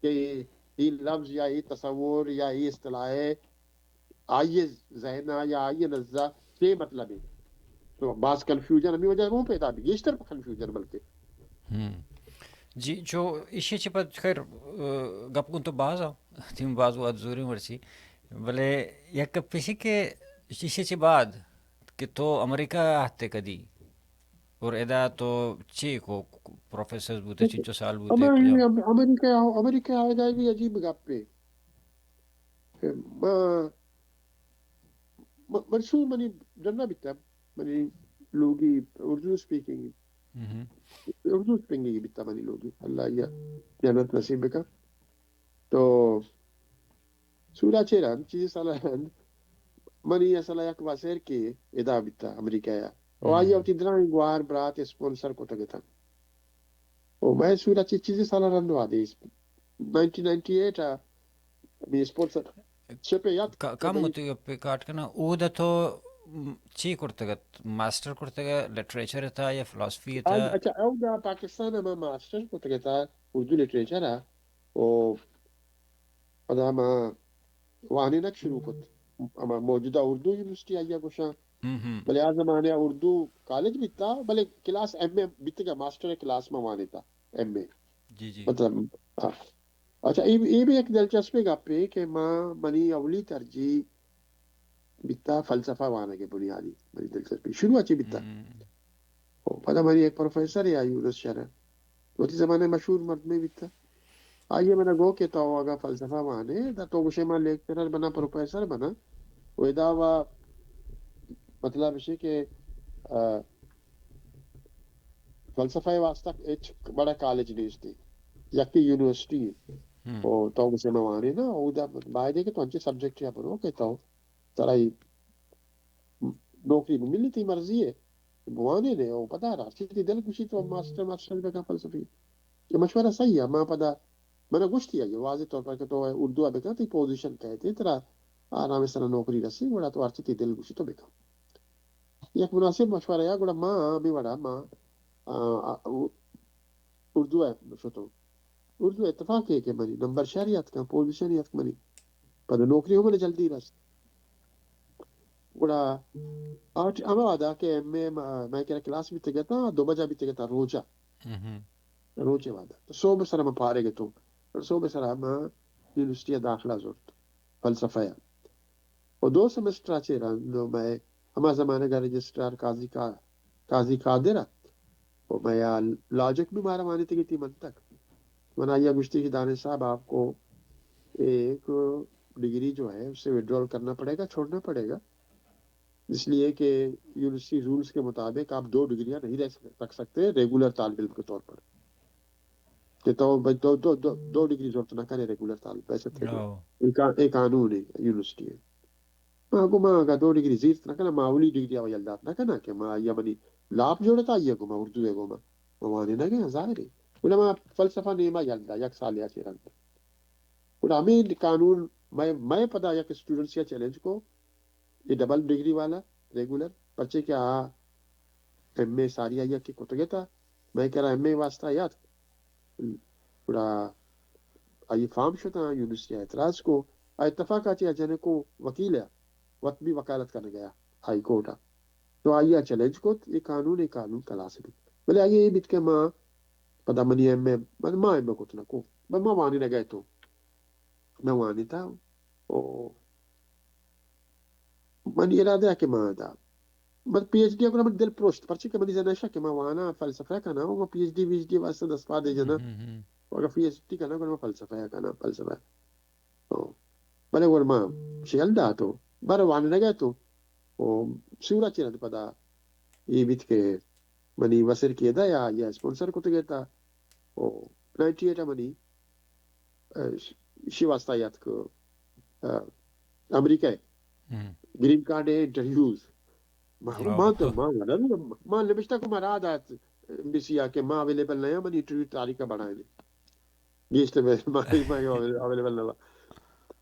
کہ ای لفظ یا ای تصور یا ای اصطلاح ہے، آئی ذہن یا آئی نزا چے مطلب ہے۔ تو باز کنفیوژن ہمیں وجہ ہوں پیدا بھی، گیشتر کنفیوژن بلکہ۔ ہم۔ جی، چو ایشی چی پد خیر، اه، گپ گون تو باز آ، تیم باز وقت زوری مرچی۔ بلے یک پیشی کہ ایشی چی بعد کہ تو امریکہ آتے کدی اور ادا تو چی کو پروفیسر بوتے، چنچو سال بوتے، امر-، کجا؟ امریکہ، امریکہ آئے گا بھی عجیب گپ ہے۔ ما، ما، منصور منی ڈنا بیتا، منی لوگی اردو اسپیکنگ، اردو اسپیکنگ بیتا منی لوگی، اللہ یا جنت نصیب بکا۔ تو سورا چیرا چیز سالا رند منی اصلا یک واسر کہ ادا بیتا امریکہ یا۔ او آئی وتی درائیں گوار برات اسپانسر کو تگتا۔ او میں سورا چی چیزی سالا رند وادی نائنٹین نائنٹی ایٹ ء می اسپورٹس شپ یاد ک-، کم کتگی۔ متی گپے کاٹ کنا، اودا تو، م، چی کرتگت؟ ماسٹر کرتگ، لٹریچر تھا یا فلسفی تھا؟ آ، اچھا، اودا پاکستان ما ماسٹر کرتگ تھا اردو لٹریچر ء۔ او پدا ما وانینگ شروع کت۔ اما موجودہ اردو یونیورسٹی آئی گوشاں۔ ہم، ہم۔ بلے آ زمانے اردو کالج بیتا، بلے کلاس ایم اے بیتگا، ماسٹر کلاس ما وانیتا، ایم اے۔ جی، جی۔ مطلب، ہاں۔ اچھا، اے، اے بھی ایک دلچسپیں گپے کہ ما، منی اولی ترجیح بیتا فلسفہ وانگ ء بنیادی، منی دلچسپی شروع چی بیتا۔ ہم۔ او پدا منی ایک پروفیسر یا یونس شہر، وتی زمانے مشہور مردمے بیتا۔ آئیے منا گو کہ تو اگا فلسفہ وانے، دا تو گوشے ما لیکچرر بنا، پروفیسر بنا۔ و ادا وا مطلب اسی کہ، آ، فلسفہ ء واسطہ ہچ بڑا کالج نیستی، یکی یونیورسٹی ہے۔ ہم۔ او تو گوشے ما وانے نا، او دا باید ہے کہ تو انچے سبجیکٹ یا برو کہ تو ترا اے نوکری بہ ملی، تئی مرضی ہے۔ بوانے نے، او پدا ہر چی تئی دل گوشی تو ماسٹر، ماسٹر بکن فلسفی۔ کہ مشورہ صحیح ہے، ما پدا، منا گوشتی ہے واضح طور پر کہ تو اردو بکن، تئی پوزیشن کئے، تئی ترا آرام سر نوکری رسی، گڑا تو ہر چی تئی دل گوشی تو بکن۔ یک مناسب مشورہ یا گڑا ما، ہمے وڑا ما، آ، آ، اردو ء شتوں۔ اردو اتفاق ہے کہ منی نمبر شری اتکاں، پوزیشن اتک منی۔ پد نوکری ہم منی جلدی رست۔ گڑا آٹ ہما وہدا کہ ایم اے ما-، میں کرا کلاس بیتگتا، دو بجا بیتگتا روچا۔ ہم۔ روچے وہدا۔ تو صوب سرا ما پارے گتوں۔ صوب سرا ما یونیورسٹی داخلہ زرت۔ فلسفہ ء۔ و دو سمسٹر ء چہ رند و مئے ہما زمانگ ء رجسٹرار قاضی کا-، قاضی قادر ات و مئے آ لاجک بھی مارا وانیتگی تئی منتگ۔ من آئی ء گوشتی کہ دانش صاحب، آپ کو ایک ڈگری جو ہے اسے وڈرال کرنا پڑے گا، چھوڑنا پڑے گا، اس لیے کہ یونیورسٹی رولز کے مطابق آپ دو ڈگریاں نہیں رہ سک-، رکھ سکتے ریگولر طالب علم کے طور پر۔ کہ تو بھئی دو، دو، دو، دو ڈگری زرت نہ کنے ریگولر طالب، ایسے تھے۔ او۔ اے قا-، اے قانون ہے یونیورسٹی ہے۔ ما گو ما اگا دو ڈگری زیرت نہ کنا، ما اولی ڈگری آ یل دات نہ کنا کہ ما یا منی لاپ جوڑتا یا گو ما اردو ہے گو ما، ما وانے نہ گیا، ظاہر ہے۔ گڑا ما فلسفہ نیما یل دا، یک سال یا چہ رند۔ گڑا ہمیں قانون، میں، میں پدا یک اسٹوڈنٹس یا چیلنج کو، اے ڈبل ڈگری والا ریگولر، پرچے کہ آ ایم اے ساری آئی ء کہ کتگ ات، مئے کرا ایم اے واسطہ یات۔ گڑا آئی فارم شتاں، یونیورسٹی ء اعتراض کو، آ اتفاق ء چہ جنکو وکیل ء وت بھی وکالت کنگ ء ہائی کورٹ ء۔ تو آئی ء چیلنج کت، اے قانون، اے قانون کلاس بیت۔ بلے آئی ء اے بیت کہ ما پدا منی ایم اے، من ما ایم اے کت نہ کو، بل ما وانینگ ء تو، نہ وانیتا۔ او من ارادہ کہ ما دا، من پی ایچ ڈی ء گڑا من دل پروشت، پرچے کہ منی ذہن ء شک کہ ما واناں، فلسفہ کناں، و ما P H D, V H D واسطہ دست پادے جناں۔ ہم، ہم، ہم۔ و اگر پی ایچ ڈی کناں، گڑا ما فلسفہ کناں، فلسفہ۔ او۔ بلے گڑا ما شیل داتو، بر وانینگ ء تو۔ و سورا چی رند پدا اے بیت کہ منی وسر کیدا یا یا اسپانسر کتگ ات و نائنٹی ایٹ منی، ء، ش-، شی واسطہ یات کہ، ء، امریکہ ء ہم۔ گرین کارڈ ء انٹرویوز۔ ما، او۔ ما تو ما ونن، ما نبشتہ کو مراد ات ایمبیسی ء کہ ما اویلیبل نہ، منی انٹرویو تاریخ ء بڑھائیں۔ گیشتر بہ ما، ما اویلیبل نہ۔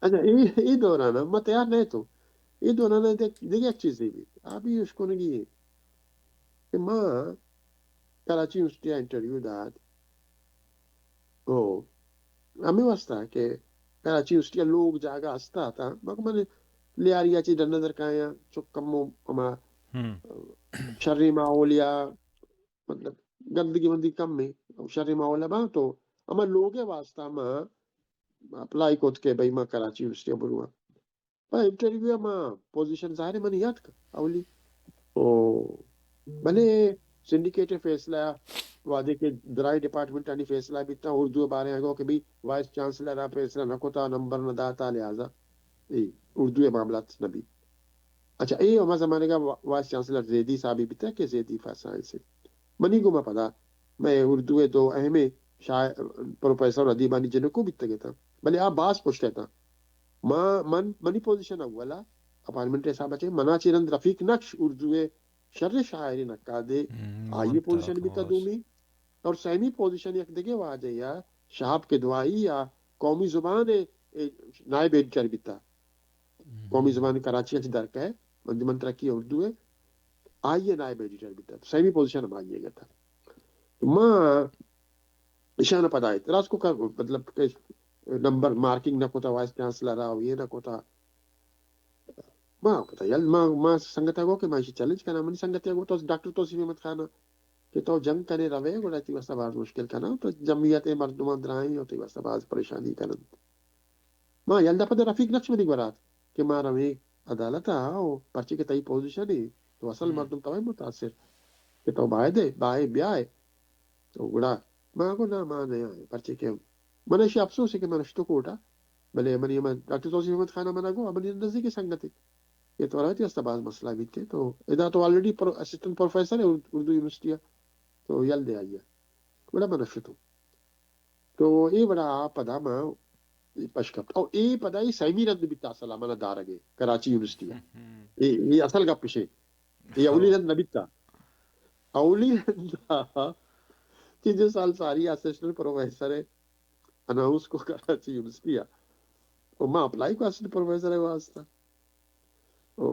اچھا، اے، اے دوران ما تیار نہ تو۔ اے دوران دیکھ، دیکھ یک چیزے بیت۔ آ بھی اشکنگی ہے کہ ما کراچی یونیورسٹی ء انٹرویو دات۔ او، ہمے واسطہ کہ کراچی یونیورسٹی ء لوگ جاگہ ہستا تا، مگر من لیاری ء چی ڈن در کایاں، چک کمو ہما ہم۔ شری ماحولیا، مطلب، گندگی مندگی کم ہے، شری ماحول باں تو ہما لوگ ء واسطہ ما اپلائی کت کہ بھئی ما کراچی یونیورسٹی ء برواں۔ پہ انٹرویو ء ما پوزیشن ظاہر ہے منی یاتک اولی۔ او، بلے سنڈیکیٹ ء فیصلہ، وہدے کہ درائیں ڈپارٹمنٹ آنی فیصلہ بیتا، اردو ء بارے ء گو کہ بھئی وائس چانسلر ء فیصلہ نہ کتا، نمبر نہ داتا، لہذا اے اردو ء معاملات نہ بیت۔ اچھا، اے ہما زمانگ ء وا-، وائس چانسلر زیدی صاحب بیتا کہ زیدی فا سائنس۔ منی گوما پدا مئے اردو ء دو اہمیں شاعر، پروفیسر ادیبانی جنکو بیتگ اتاں، بلے آ باز پشت اتاں۔ ما، من، منی پوزیشن اولا، اپارٹمنٹ ء حساب ء چہ منا چہ رند رفیق نقش اردو ء شر شاعریں نقادے، ہم، آئی ء پوزیشن بیتا دومی۔ اور سیمی پوزیشن یک دگہ واجہ یا شہاب کدوائی یا قومی زبان ء، ء نائب ایڈیٹر بیتا۔ ہم۔ قومی زبان کراچی ء چہ در کئے، انجمن ترقی اردو ء، آئی ء نائب ایڈیٹر بیتا۔ سیمی پوزیشن ہم آئی ء گتا۔ ما ایشان ء پدا اعتراض کو کہ مطلب کہ نمبر مارکنگ نہ کتا، وائس چانسلر ء یہ نہ کتا۔ ما کتا یل، ما، ما سنگت ء گو کہ ما ایشی چیلنج کناں۔ منی سنگت ء گو تو ڈاکٹر توصیف احمد خان کہ تو جنگ کنے روے، گڑا تئی واسطہ باز مشکل کناں، تو جمعیت ء مردماں درائیں و تئی واسطہ باز پریشانی کننت۔ ما یل دپا در رفیق نقش منی گورات کہ ما رویں عدالت ء، او پرچے کہ تئی پوزیشن ہے، تو اصل ہم۔ مردم توئے متاثر کہ تو باید ہے، بائے بیائے۔ تو گڑا ما گو نا، ما نہ آئے، پرچے کہ من ایشی افسوس ہے کہ من اشتو کوٹا، بلے منی ہمے ڈاکٹر توصیف احمد خان ء منا گو، منی نزیکی سنگتے کہ تو رویتی است باز مسئلہ بیتے، تو ادا تو آلریڈی پر-، اسسٹنٹ پروفیسر ہے ار-، اردو یونیورسٹی ء، تو یل دے آئی ء۔ گڑا من شتو۔ تو اے وڑا پدا ما پش کپت۔ او اے پدا اے سیمی رند بیتا اصل ء منا دارگ ء کراچی یونیورسٹی ء۔ ہم، ہم۔ اے، اے اصل گپ اش اے۔ اے اولی ہو۔ رند نہ بیتا۔ اولی رند ء چنجو سال ساری اسسٹنٹ پروفیسر ء اناؤنس کو کراچی یونیورسٹی ء۔ او ما اپلائی کو اسسٹنٹ پروفیسر ء واسطہ۔ او،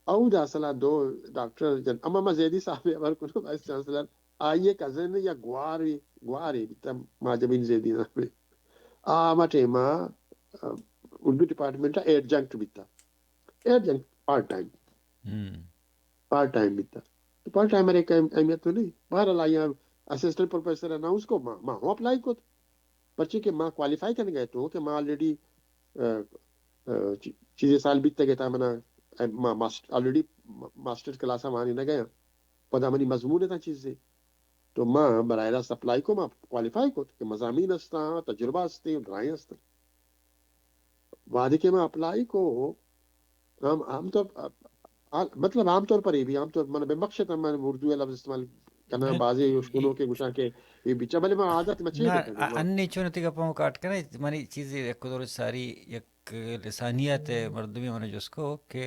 اودا اصلا دو ڈاکٹر جن، اما ما زیدی صاحب ء ہبر کنوں، وائس چانسلر، آئی ء کزن یا گوارے، گوارے بیتا، ماجبین زیدی نام ء۔ آ ہما ٹائم ء، ا، اردو ڈپارٹمنٹ ء ایڈجنکٹ بیتا۔ Adjunct part time. ہم۔ پارٹ ٹائم بیتا۔ تو پارٹ ٹائم ء اہم-، اہمیت تو نہیں۔ بہرحال آئی ء اسسٹنٹ پروفیسر اناؤنس کو، ما، ما ہوں اپلائی کت۔ پرچے کہ ما کوالیفائی کنگ ء اتوں کہ ما آلریڈی، ا، ا، چی-، چیزے سال بیتگ ات، منا، ا، ما ماسٹ-، آلریڈی ما-، ماسٹر کلاس ء وانینگ ء آں۔ پدا منی مضمون اتاں چیزے۔ تو ما براہ راست اپلائی کو، ما کوالیفائی کت کہ مضامین استاں، تجربہ استیں، ڈرائیں استاں۔ وہدے کہ ما اپلائی کو، عام، عام طور، آ، مطلب عام طور پر اے بھی، عام طور من ببخشت من اردو ء لفظ استعمال کناں، نہ، بازیں اشکنوک ء گوشاں کہ اے بچا، بلے من عادت مچے نہ، بکناں۔ ا-، انی چون تئی گپاں کاٹ کناں، منی چیزے یک دور ساری یک لسانیات ء مردمے من جست کو کہ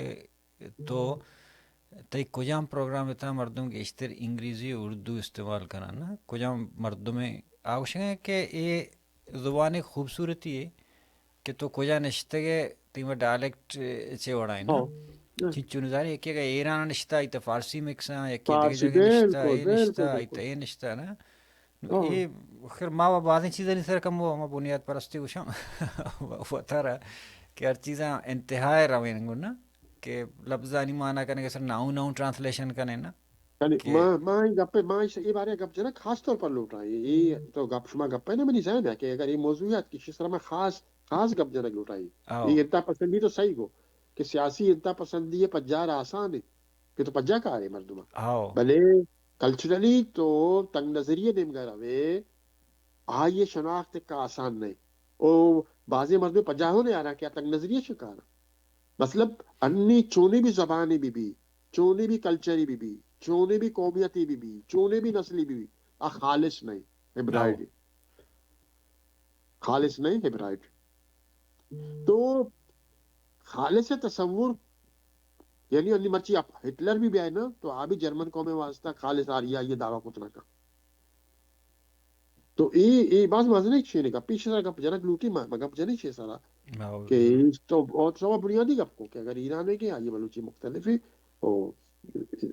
تو تئی کجام پروگرام ء تہا مردم گیشتر انگریزی و اردو استعمال کناں؟ نا، کجام مردمے آ گوشگ ء کہ اے زبان خوبصورتی ہے کہ تو کجا نشتگ ئے، تئی ما ڈائلیکٹ چے وڑا ہے نا؟ ہاں۔ چنچو نظارے، یکے اگہ ایران نشتہ، ایت فارسی مکس آں، یکے دگہ فارسی، جگہ نشتہ، بالکل، اے نشتہ، بالکل، ایت بالکل۔ اے نشتہ نا۔ نو ہاں۔ اے خیر ما و بازیں چیزانی سر کم و ہما بنیاد پرستی گوشاں وتارا کہ ہر چیزاں انتہا ء روین گو نا کہ لبزانی معنی کنگ ء سر ناؤن ناؤن ٹرانسلیشن کنے نا۔ یعنی کہ ما، ما اے گپ ء، ما اے بارے ء گپ جنگ خاص طور پر لوٹاں۔ اے، اے تو گپ شما گپ ء نہ منی ذہن ء کہ اگر اے موضوعات کہ ایشی سر ما خاص، خاص گپ جنگ لوٹاں۔ آؤ۔ اے انتہا پسندی تو صحیح گو کہ سیاسی انتہا پسندی ء پجار آسان ہے کہ تو پجا کارے مردم۔ آؤ۔ بلے کلچرلی تو تنگ نظری ء نیمگا روے، آئی ء شناخت کا آسان نہیں۔ او بازیں مردم پجاہ ہوں نیاراں کہ آ تنگ نظری ء شکار۔ مطلب، انی چونی بھی زبانی بھی بھی، چونی بھی کلچری بھی بھی، چونی بھی قومیتی بھی بھی، چونی بھی نسلی بھی بھی، آ خالص نہیں، ہبرائڈ۔ خالص نہیں، ہبرائڈ۔ تو خالص تصور، یعنی انی مرچی آپ ہٹلر بھی بیائے نا، تو آ بھی جرمن قوم واسطہ خالص آریا یہ دعویٰ کت نہ کن۔ تو اے، اے باز مزنیں چیزے گپ، ایشی سرا گپ جنگ لوٹی، ما، ما گپ جنی چی سرا۔ کہ تو بہت سوا بنیادی گپ کو کہ اگر ایران ہے کہ آئیے بلوچی مختلف ہے، او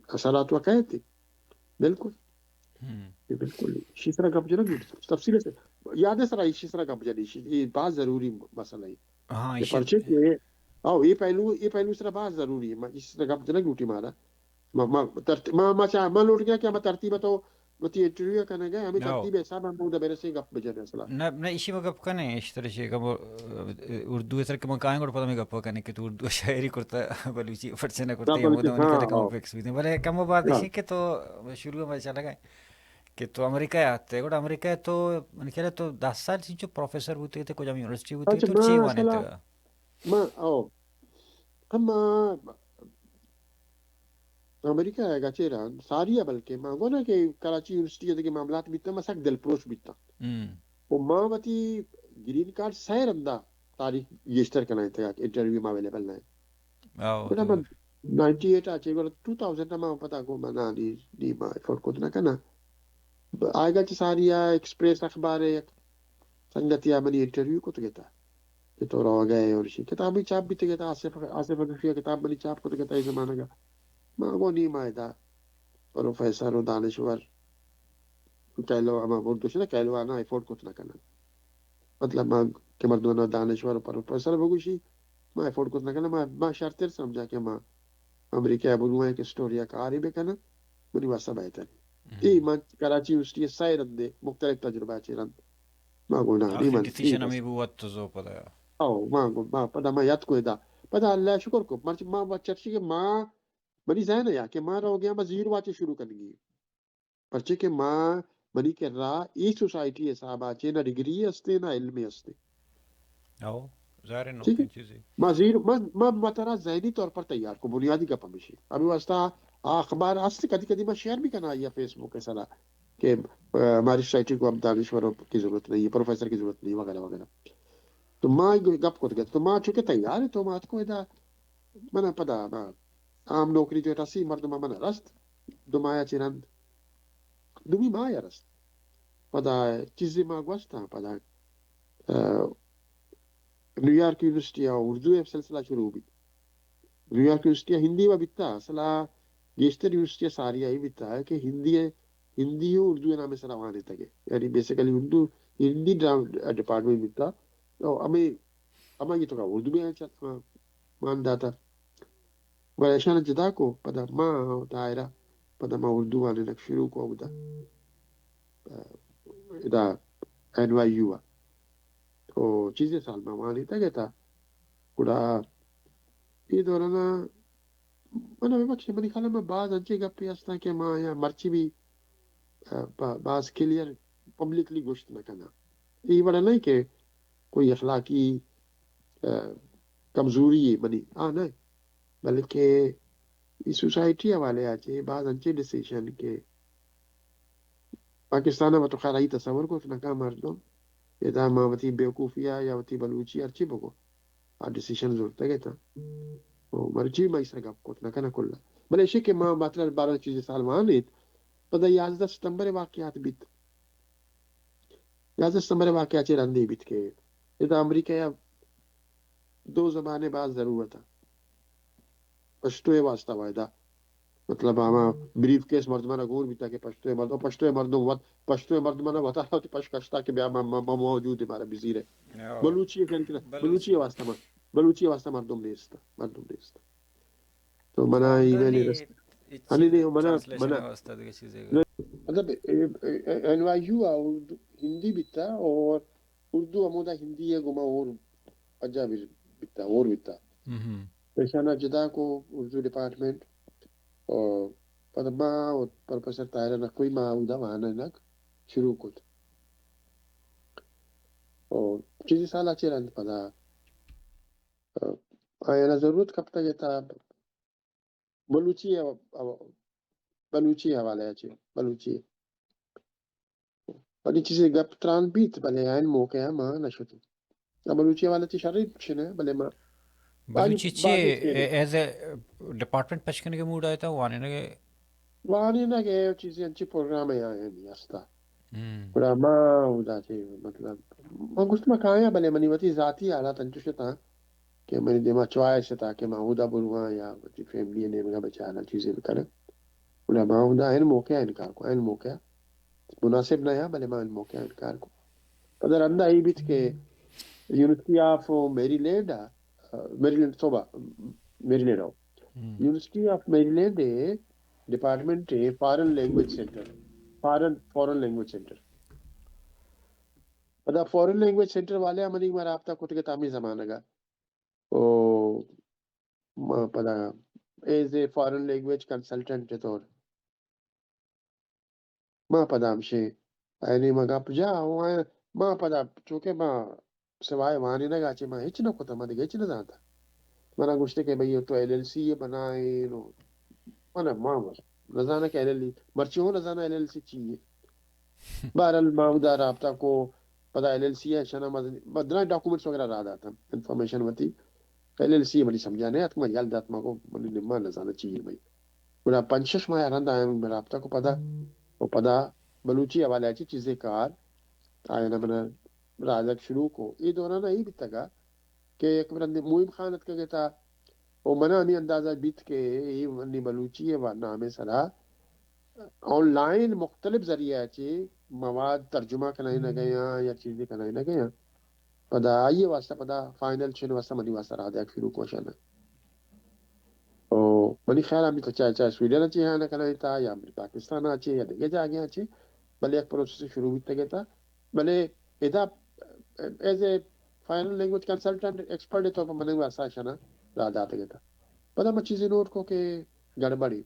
اثرات وقع ہے تھے۔ بالکل۔ یہ بالکل ایشی سرا گپ جنگ لوٹی، تفصیل سے۔ یاد ہے سرا ایشی سرا گپ جنی، ایشی، یہ باز ضروری مسئلہ ہے۔ ہاں، یہ ایشی پرچے کہ، او، یہ پہلو، یہ پہلو سرا باز ضروری ہے۔ ما ایشی سرا گپ جنگ لوٹی مارا۔ ما، ما ترت-، ما، ما چا-، ما لوٹ گیا کہ ما ترتیب تو وتی انٹرویو کنگ ء ہمیں ترتیب حساب ہم بودا برسیں گپ بجن اصلا۔ نہ، نہ، ایشی ما گپ کنیں، ایشی طرح شی کم، اه، اردو سر کہ من کائیں گڑ پدا میں گپ کنیں کہ تو اردو شاعری کرتا، بلوچی پرچہ نہ کرتا، یہ مودا منی کتے کم فکس بیتے۔ بلے کم بعد ایشی کہ تو شروع میں چلا گئے کہ تو امریکہ آتے، گڑ امریکہ تو من کہہ تو دس سال چنچو پروفیسر بوتے تے، کجام یونیورسٹی بوتے تو چی وانے تے؟ ما، او، اما امریکہ ء گچیران ساری ء، بلکہ ما گونا کہ کراچی یونیورسٹی ء دگہ معاملات بیتاں، ما سک دلپروش بیتاں۔ و ما وتی گرین کارڈ سئے رندا تاریخ گیشتر کنائینتگ کہ انٹرویو ما اویلیبل نہ۔ گڑا من نائنٹی ایٹ ء چہ گڑا ٹو تھاؤزنڈ ء ما پتا گو من نی، نی ما افورڈ کت نہ کناں۔ آئیگا چہ ساری ء ایکسپریس اخبار ء یک سنگتی ء منی انٹرویو کت گتا کہ تو روگ ء اور شی کتابی چاپ بیتگ ات، آصف، آصف حقیقی ء کتاب منی چاپ کت گتا اے زمانگ ء۔ ما گو نی ما ادا پروفیسر و دانشور کہلو، ہما اردو شدہ کہلوانا افورڈ کت نہ کنن۔ مطلب ما کہ مردم دانشور و پروفیسر بگوشی، ما افورڈ کت نہ کنن۔ ما، ما شرتر سمجھا کہ ما امریکہ ء بروئیں کہ اسٹوری ء کارے بکنن، منی واسطہ بہتر۔ اے من کراچی یونیورسٹی ء سئے رندے مختلف تجربہ چہ رند ما گونا نی من ڈیسیژن ہمیں بو وت تو زو پدا۔ او، ما گو، ما پدا ما یاد کو ادا۔ پدا اللہ شکر کو، مرچ ما وت چرچی کہ ما، منی ذہن یا کہ ما روگیا ما زیرو واچے شروع کنگی۔ پرچے کہ ما، منی کرا اے سوسائٹی حساب ء چہ نہ ڈگری استے نہ علم استے۔ او، ظاہر ہے نوکیں چیزے۔ ما زیر، ما، ما، ما ترا ذہنی طور پر تیار کو، بنیادی گپ ہمیشی۔ ہمیں واسطہ آ اخبار است، کدی کدی ما شیئر بھی کنا یا فیس بک سرا کہ، اه، ہماری سوسائٹی کو اب دانشور کی ضرورت نہیں ہے، پروفیسر کی ضرورت نہیں ہے وغیرہ وغیرہ۔ تو ما گپ کت گت، تو ما چونکہ تیار ہے تو ما اتکو ادا، من پدا ما عام نوکری جو رسی مردم من رست، دو ماہ چہ رند، دومی ماہ رست۔ پدا چیزے ما گوستاں، پدا، اه، نیویارک یونیورسٹی ء اردو ء سلسلہ شروع بیت۔ نیویارک یونیورسٹی ء ہندی و بیتا، اصلا گیشتر یونیورسٹی ء ساری ء بیتا کہ ہندی ء، ہندی و اردو ء نام سرا وانیتگ۔ یعنی بیسیکلی اردو، ہندی ڈرام-، ڈپارٹمنٹ بیتا۔ تو ہمیں، ہمائی تو اردو میں مان داتا۔ گڑا ایشاں جدا کو، پدا ما دائرہ، پدا ما اردو وانینگ شروع کو بدا۔ ادا این وائی یو ء۔ تو چیزے سال ما وانینتگ ات۔ گڑا اے دوران ء من ببخش، منی خیال ء من باز انچیں گپے ہستاں کہ ما آیاں مرچی بھی، ء، با-، باز کلیئر پبلکلی گوشت نہ کناں۔ اے وڑا نہیں کہ کوئی اخلاقی، ء، کمزوری ہے منی، آ نہ، بلکہ اے سوسائٹی حوالے ء چہ باز انچیں ڈسیشن کہ پاکستان ء تو خیر آئی تصور کت نہ کن مردم، ادا ما وتی بیوقوفی ء یا وتی بلوچی ہرچی بگو، آ ڈسیشن زرتگ اتاں۔ او مرچی ما ایسر گپ کت نہ کناں کلا۔ بلے ایشی کہ ما ماترا بارہ چیزے سال وانیت، پدا یازدہ ستمبر واقعات بیت۔ یازدہ ستمبر واقعہ چہ رندی بیت کہ ادا امریکہ ء دو زبان ء باز ضرورت ء۔ پشتو ء واسطہ وعدہ، مطلب، ہما بریف کیس مردماں گور بیتا کہ پشتو ء مردم، پشتو ء مردم وت، پشتو ء مردماں وتا وتی پش کشتا کہ بیا ما، ما، ما موجود ایں، مارا بزیر ہے۔ بلوچی ء خیر کنا، بلوچی ء واسطہ مر-، بلوچی ء واسطہ مردم نیست، مردم نیست۔ تو منا ای میل رست۔ ہنی نہیں، منا، منا، مطلب، اے، اے، اے، این وائی یو آ اردو، ہندی بیتا اور اردو ہمودا ہندی ہے گما اور پنجابی بیتا، اور بیتا۔ ایشانا جدا کو اردو ڈپارٹمنٹ، اور پدا ما اور پروفیسر طاہر نقوی ما اودا وانینگ شروع کت۔ اور چیزی سال آ چہ رند پدا، آ، آیانا ضرورت کپتگ ات بلوچی ء، بلوچی حوالہ ء چہ، بلوچی۔ وتی چیزے گپ تران بیت، بلے آئین موقع ء ما نہ شتیں۔ بلوچی حوالہ چہ شریں چی نہ، بلے ما بلوچی چی as a department pitch king ء موڈ ء ات وانینگ ء؟ وانینگ ء چیزے انچی پروگرام ء آئین ہستا۔ گڑا ما اودا چہ، مطلب، ما گوشت ما کایاں، بلے منی وتی ذاتی حالات انچوش اتاں کہ منی دیما چوائس اتاں کہ ما اودا برواں یا وتی فیملی ء نیمگا بچاراں چیزے بکناں۔ گڑا ما اودا این موقع ء انکار کو، این موقع مناسب نہ یا، بلے ما این موقع ء انکار کو۔ پدا رندا ای بیت کہ یونیورسٹی آف میری لینڈ ء، میری لینڈ صوبہ، میری لینڈ ء، یونیورسٹی آف میری لینڈ ء ڈپارٹمنٹ ء foreign language centre, foreign, foreign language centre. پدا فارن لینگویج سینٹر والے ء منی ما رابطہ کتگ ات ہمے زمانگ ء۔ او ما پدا as a foreign language consultant ء طور ما پدا ہمشے، یعنی ما گپ جا، او ما پدا چونکہ ما سوائے وانینگ ء چہ ما ہچ نہ کتہ، ما دگہ ہچ نہ زانتہ۔ منا گوشتے کہ بھئی تو ایل ایل سی ء بنائین و من ما نزاناں کہ ایل ایل، مرچی ہوں نزاناں ایل ایل سی چی ہے۔ بہرحال ما اودا رابطہ کو، پدا ایل ایل سی ء شنا مزنی، ما درائیں ڈاکومنٹس وغیرہ را داتاں، انفارمیشن وتی۔ ایل ایل سی منی سمجھا نہ اتک، ما یل دات، ما کو منی نما نزاناں چی ہے بھئی۔ گڑا پنچ شش ماہ رند آیاں من رابطہ کو پدا، و پدا بلوچی حوالہ چی چیزے کار آیاں من را دگ شروع کو۔ اے دوران ای بیتگا کہ یک رندے موئم خان اتکگ ات ء، و منا ہمے اندازہ بیت کہ اے منی بلوچی ء نام ء سرا آن لائن مختلف ذریعہ ء چہ مواد ترجمہ کنائینگ ء یا چیزے کنائینگ ء۔ پدا آئی ء واسطہ، پدا فائنل چین واسطہ منی واسطہ راہ دیگ شروع کو شنا۔ او منی خیال ہمے تو چاہے، چاہے سویڈن ء چہ ہاں کنائینتا یا پاکستان ء چہ یا دگہ جاگہ ء چہ، بلے یک پروسیس شروع بیتگ ات۔ بلے ادا as a final language consultant expert ء طور پر منی واسطہ شنا راہ داتگ ات۔ پدا ما چیزے نوٹ کو کہ گڑبڑی،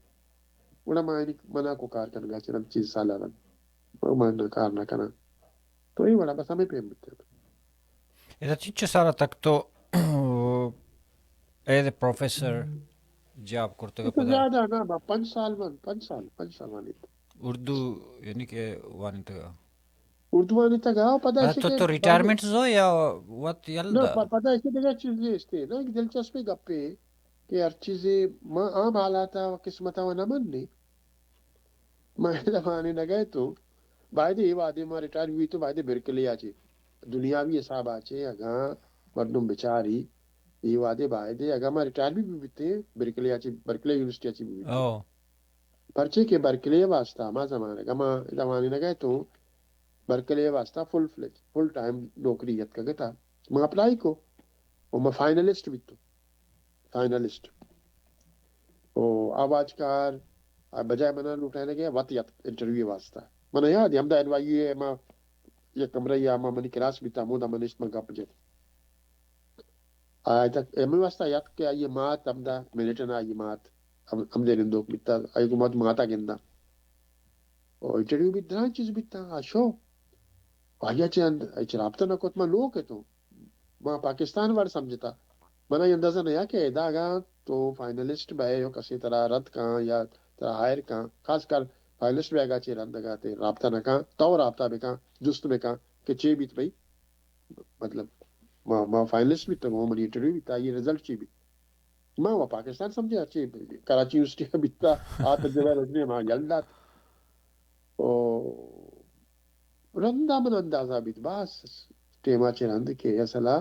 گڑا ما اینی منع کو کار کنگا چہ رند چیز سال رند۔ ما نہ کار نہ کناں۔ تو اے وڑا بس ہمے پیم بیتگ۔ ادا چنچو سال تک تو ایز اے پروفیسر جاب کرتگ؟ تو پدا زیادہ نہ، با پنچ سال من، پنچ سال، پنچ سال وانیت۔ اردو یعنی کہ وانینتگ؟ اردو وانینتگ، ہاں، پدا نہ، ایشی تو، کہ تو ریٹائرمنٹ زو یا وت یل نہ، دا؟ پ-، پدا ایشی دگہ چیز نیست۔ نہ، ایک دلچسپی گپے کہ ہر چیزے ما عام حالات و قسمت و نہ منی۔ ما ادا وانینگ ء تو باید اے وہدے ما ریٹائر بوی تو باید برکلے ء چہ دنیاوی حساب ء چہ اگاں مردم بچاری، اے وہدے باید اگاں ما ریٹائر بھی بیتیں برکلے ء چہ، برکلے یونیورسٹی ء چہ بہ بیتیں۔ او۔ پرچے کہ برکلے ء واسطہ ہما زمانگ ء ما ادا وانینگ ء تو برکلے ء واسطہ فل فلیج، فل ٹائم نوکری اتکگ ات۔ ما اپلائی کو و ما فائنلسٹ بیتوں۔ فائنلسٹ۔ او آواز کار، آ بجائے منا لوٹائینگ ء وت یات انٹرویو واسطہ۔ منا یاد ہے، ہمدا این وائی یو ء ما یک کمرہ یا ما منی کلاس بیتا، ہمودا من نشت، من گپ جت۔ آ تک ہمے واسطہ یات کہ آئی مات ہمدا مینیٹن، آئی مات ہم-، ہمدے نندوک بیتا، آئی گو مات ماتا گندا۔ او انٹرویو بیت، درائیں چیز بیتا، آ شو۔ آئی چہ اند-، آئی چہ رابطہ نہ کت، ما لوگ اتوں۔ ما پاکستان وڑ سمجھتا۔ منا یہ اندازہ نیا کہ ادا اگاں تو فائنلسٹ بئے و کسے ترا رد کن یا ترا ہائر کن، خاص کر فائنلسٹ بیگا چے رند اگاں تے رابطہ نہ کن، تو رابطہ بکن، جست بکن کہ چے بیت بھئی، مطلب، ما، ما فائنلسٹ بیتگوں، منی انٹرویو بیتا، یہ رزلٹ چے بیت؟ ما و پاکستان سمجھے، ہرچی کراچی یونیورسٹی بیتا، آ تجربہ رسمی ما یل دات۔ او رندا من اندازہ بیت، باز ٹیما چہ رند کہ اصلا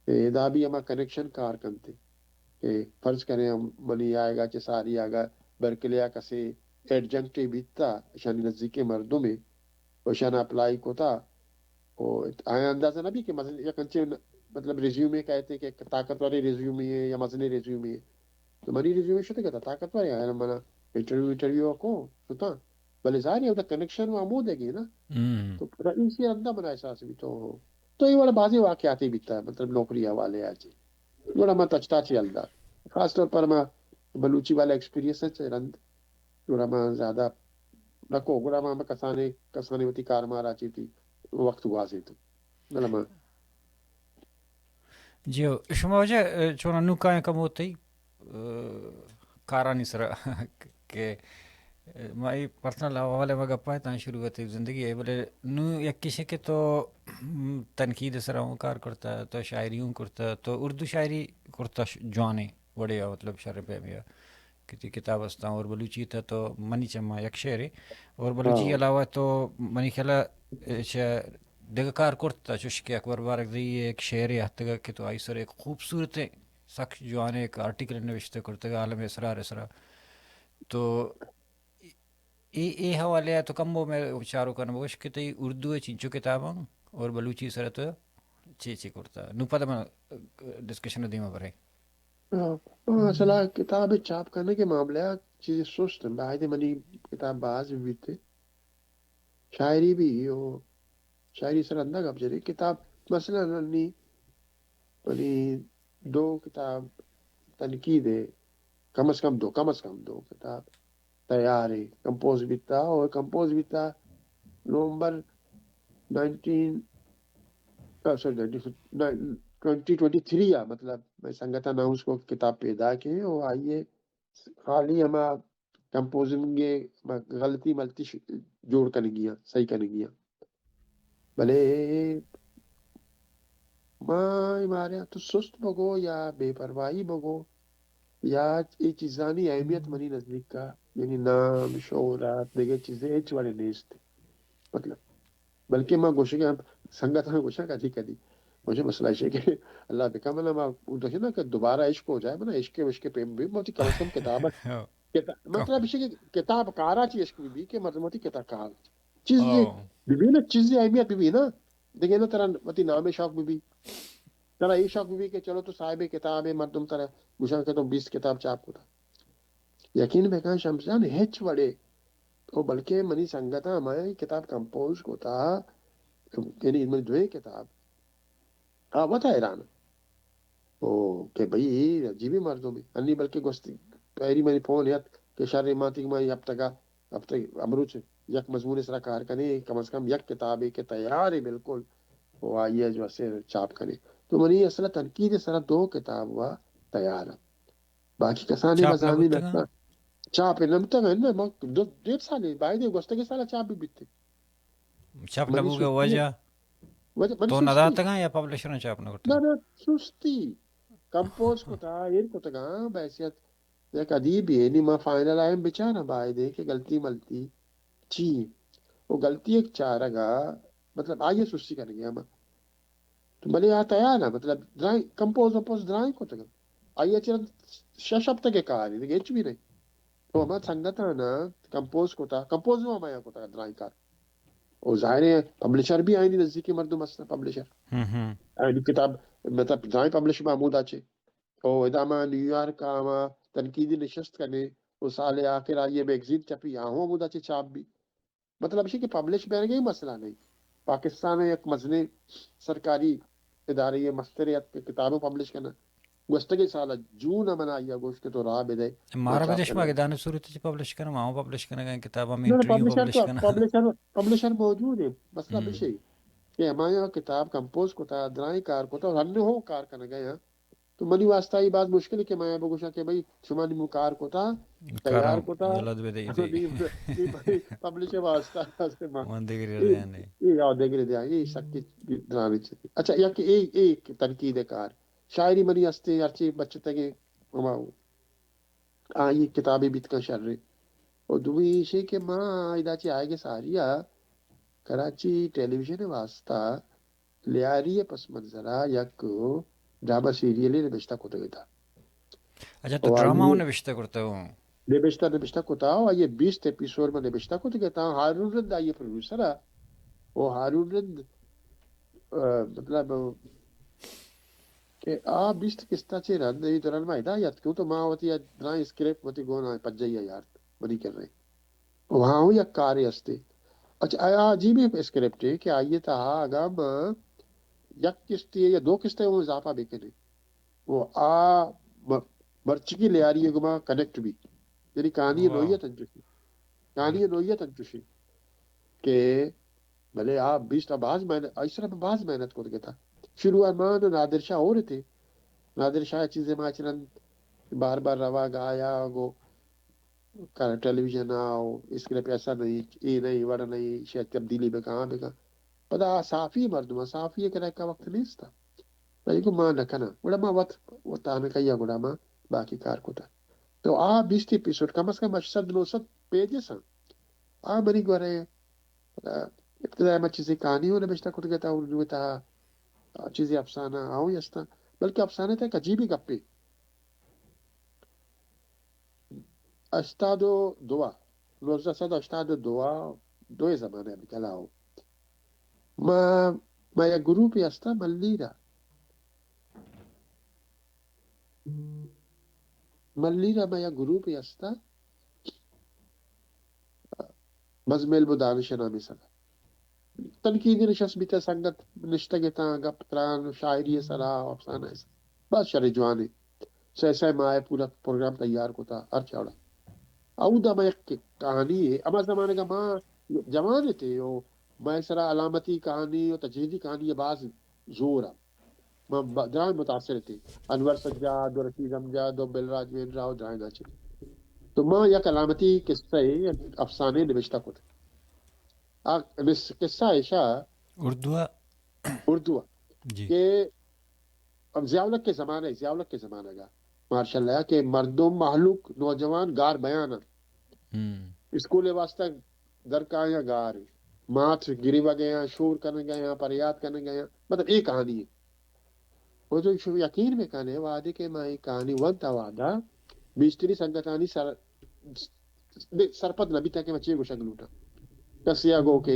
ادا بھی ہما کنیکشن کار کنتے کہ فرض کریں ہم منی آئیگا چہ ساری آگا برکلے آ کسے ایڈجنکٹے بیتا، اشانی نزدیکیں مردمے، و اشانا اپلائی کتا، و آیا اندازہ نہ بی کہ مثلاً یک انچیں، مطلب، ریزیومے کہتے کہ یک طاقتوریں ریزیومے ہے یا مزنیں ریزیومے ہے۔ تو منی ریزیومے شتے کہ طاقتور ہے، آیا منا انٹرویو، انٹرویو کو شتا۔ بلے ظاہر ہے، اودا کنیکشن و ہمودگی نا۔ ہم۔ تو رئیسی رندا منا احساس بی تو، تو یہ والا بازی واقعاتی بیتا، مطلب، نوکری حوالے آ چی۔ گڑا ما تچتا چی الدا۔ خاص طور پر ما بلوچی والا ایکسپیرینس ہے چہ رند۔ گڑا ما زیادہ نکو، گڑا ما کسانے، کسانے وتی کار مارا چی تھی وقت گوازی تو۔ گڑا ما جی ہو، شما واجہ، اے، چون انو کائیں کمو تئی، اے، کارانی سرا کہ، اے، ما اے پرسنل حوالے ما گپا تاں شروع ءَ تئی زندگی ءَ، بلے نو یک کشے کہ تو، م، تنقید ءِ سرا ہوں کار کرتا، تو شاعری ہوں کرتا، تو اردو شاعری کرتا ش-، جوانیں وڑے ءَ، مطلب شر پیمے ءَ کہ تئی کتاب استاں اور بلوچی تا تو منی چما یک شعرے اور بلوچی ہاں۔ علاوہ تو منی خیال ءَ، اے، چہ دگہ کار کرتا، چوش کہ اکبر بارکزئی ءِ یک شعرے آتکگ کہ تو آئی سر یک خوبصورتیں سک جوانیں یک آرٹیکل نوشتہ کرتگ عالم اسرار ءِ سرا۔ تو اے، اے حوالے ءَ تو کمو مئے چاروکاں بگوش کہ تئی اردو ءِ چنچو کتاباں اور بلوچی سرا تو چے چے کرتا۔ نو پدا من ڈسکشن ءَ دیما بریں۔ ہاں، ہاں، اصل ءَ کتاب ءِ چاپ کنگ ءِ معاملہ ءَ چیزے سست انت۔ باید منی کتاب باز بیت۔ شاعری بھی ہو، شاعری سر اندا گپ جنے۔ کتاب مثلاً انی منی دو کتاب تنقید ءِ، کم از کم دو، کم از کم دو کتاب تیار ایں، کمپوز بیتا اور کمپوز بیتا November nineteen, ah, sorry, nineteen, twenty twenty three ah, مطلب، مئے سنگت اناؤنس کو کتاب پیدا کے اور آئیے خالی ہما کمپوزنگ ءِ غلطی ملتی ش-، جوڑ کنگی آں، صحیح کنگی آں۔ بلے ما اے بارے ءَ تو سست بگو یا بے پرواہی بگو یا اے چیزانی اہمیت منی نزدیک ءَ، یعنی نام، شہرت، دگہ چیزے ہچ وڑے نیست۔ مطلب، بلکہ ما گوشگ ءَ سنگتاں گوشاں کدی کدی، گوشاں مسئلہ ایش کہ اللہ بکا منا ما دوشی نا کہ دوبارہ عشق ہو جائے، منا عشق عشق پیم بھی، مطلب کم از کم کتاب، ہاں۔ کتا-، مطلب ایش کہ کتاب کارا چی عشق بھی، بھی کہ مطلب وتی کتاب کار چیزے او۔ بھی، بھی نا، چیزے اہمیت بھی، بھی نا، دیکھے نا ترا وتی نام شوق بھی، بھی ترا اے شوق بھی کہ چلو تو صاحب کتاب ہے، مردم ترا گوشاں کہ تو بیست کتاب چاپ کتا۔ یقین بکن شمس جان، ہچ وڑے، او بلکہ منی سنگتاں ہمائی کتاب کمپوز کتا، یعنی منی دوئیں کتاب، آ وت حیران۔ او کہ بھئی اے عجیبیں مردمے۔ انی بلکہ گوست پیری منی فون یت کہ شر ماتی کہ ما ہفتگا، ہفتگ امروچ یک مضمون سرا کار کنے، کم از کم یک کتابے کہ تیارے بالکل، او آئیے جو اسے چاپ کنے۔ تو منی اصل تنقید سرا دو کتاب وا تیار۔ باقی کسانی چاپ نہ بزانی بوتگاں؟ نکا۔ چاپ نہ بوتگاں، نہ، ما دو، ڈیڑھ سال، باید گوستگیں سال چاپ بھی بیتے۔ چاپ نہ منی بوگے سستی وجہ؟ وجہ، منی تو نہ سستی۔ داتگاں یا پبلشر چاپ نہ کرتگاں؟ نہ، نہ، سستی۔ کمپوز کتا، ایر کتگاں، بحیثیت یک ادیب، یعنی ما فائنل آئیں بچاراں، باید کہ غلطی ملتی چی؟ او غلطی یک چارگا، مطلب، آئیے سستی کنگے ہما۔ تو بلے آ تیار نہ، مطلب، درائیں، کمپوز ومپوز درائیں کتگ۔ آئی ء چہ رند شش ہفتگ ء کار انت، دگہ ہچ بھی نہیں۔ تو ہما سنگتاں نا کمپوز کتا، کمپوز ہم ہمایا کتا درائیں کار۔ او ظاہر ہے پبلشر بھی آئینی نزدیکی مردم ہستن، پبلشر۔ ہم ہم۔ آئینی کتاب، مطلب، درائیں پبلش ہمودا چے۔ او ادا ما نیویارک ء ہما تنقیدی نشست کنے، او سال آخر آئی ء میگزین چپی، آ ہوں ہمودا چے چاپ بھی۔ مطلب ایشی کہ پبلش بیگ ء مسئلہ نہیں۔ پاکستان ء یک مزنیں سرکاری ادارے ء مسترے ات کہ کتاباں پبلش کناں۔ گوستگیں سال ء جون ء من آئی ء گوشت کہ تو راہ بدے، مارا من چاپ بدش ما کناں۔ کہ دانے صورت چ پبلش کناں، ما ہوں پبلش کنگ ء کتاباں، نہ، نہ، مینٹری پبلشر پبلش تو، کناں۔ پبلشر، پبلشر موجود ہے۔ مسئلہ ہم۔ بشی کہ ہمایا کتاب کمپوز کتا، درائیں کار کتا اور ہنو ہوں کار کنگ ء۔ تو منی واسطہ ای باز مشکل ہے کہ میں بگوشاں کہ بھئی شما نی مو کار کتا، کارا تیار کتا، جلد بدے، جی۔ نی، نی پبلش واسطہ ہستے ما۔ من دگری اے، دیانے۔ اے، آ، دگری دیا، اے سکی درانی چیز۔ اچھا، یک اے، اے تنقید کار۔ شاعری منی ہستے، ہرچی بچتگیں، ہما، آئی کتابی بیت کن شرے۔ اور دومی ایشی کہ ما ادا چی آئے گے ساریا، کراچی ٹیلی ویژن واسطہ لیاری ء پس منظر ء یک ڈرامہ سیریلے نبشتہ کتگ ات۔ اچھا، تو او ڈرامہ آئی ہوں نبشتہ کرتگ ہوں؟ نبشتہ، نبشتہ کتا، او آئی بیست ایپیسوڈ من نبشتہ کتگ ات۔ ہارون رند آئی پروڈیوسر ء، او ہارون رند، ا، مطلب کہ آ بیست قسطہ چے رند ای دوران ما ہدایت کیوں تو ما وتی درائیں اسکرپٹ وتی گون آئیں پجائی یارت منی کر رہے۔ وہاں ہوں یک کارے ہستے۔ اچھا، آ عجیبیں اسکرپٹ ہے کہ آئیے تہا اگاں ما یک قسطے یا دو قسطے ہوں اضافہ بکنے، وہ آ م-، مرچی کی لیاری گما کنیکٹ بھی، یعنی کہانی واہ۔ نوعیت انچوشی، کہانی نوعیت انچوشی کہ بلے آ بیست باز محنت، ایسرا باز محنت کت گتا۔ شروع ء من و نادر شاہ اور تھے، نادر شاہ چیزے ما چرند بار بار رواگ آیا گو کر ٹیلی ویژن آ و اسکرپٹ ایسا نہیں، اے نہیں، وڑ نہیں، شاید تبدیلی بکا، ہاں بکا۔ پدا آ صحافی مردم، صحافی کرا کا وقت نیستا۔ بھئی کو ما نہ کنا۔ گڑا ما وت، وت آنکا یا گڑا ما باقی کار کتا۔ تو آ بیست ایپیسوڈ کم از کم ہشت سد نو سد پیجز آ منی گورے۔ پدا ابتدا ما چیزے کہانی ہوں نبشتہ کتگ ات اردو تہا، چیزے افسانہ آؤں ہستاں، بلکہ افسانے تہا یک عجیبیں گپے۔ ہشتاد و دو، نوزدہ سد ہشتاد و دو، دوئے زمانہ بکلا ہو۔ ما، ما یک گروپے ہستا ملیرا۔ ملیرا ما یک گروپے ہستا۔ بزم علم و دانش نامیں سرا تنقیدی نشست بیتہ، سنگت نشتگ اتاں، گپ تران و شاعری سرا و افسانہ سرا۔ باز شر جوانے۔ سہ سہ ماہ پورا پروگرام تیار کتا ہر چاوڑا۔ اودا ما یک کہانی ہے، ہما زمانگا ما جوان تے و ما سرا علامتی کہانی و تجریدی کہانی باز زور ء۔ ما ب-، دراہیں متاثر اتیں۔ انور سجاد و رشید امجد و بلراج مینرا و دراہیں ناچے۔ تو ما یک علامتی قصہ ء، یک افسانے نبشتہ کت۔ آ نس-، قصہ ایشا اردو ء؟ اردو ء۔ جی۔ کہ ضیاء الحق کے زمانہ، ضیاء الحق کے زمانہ کا مارشاء اللہ کہ مردم، مہلوک، نوجوان گار بیان انت۔ ہم۔ اسکول واسطہ در کایاں گار، مات گریوگ ء آں، شور کنگ ء آں، پریات کنگ ء آں۔ مطلب، اے کہانی ہے۔ وہ تو شو یقین بکنے، وہدے کہ ما اے کہانی ونت ء وہدا بیشتری سنگتانی سر، سرپد نہ بیتا کہ ما چے گوشگ لوٹاں۔ کسے ء گو کہ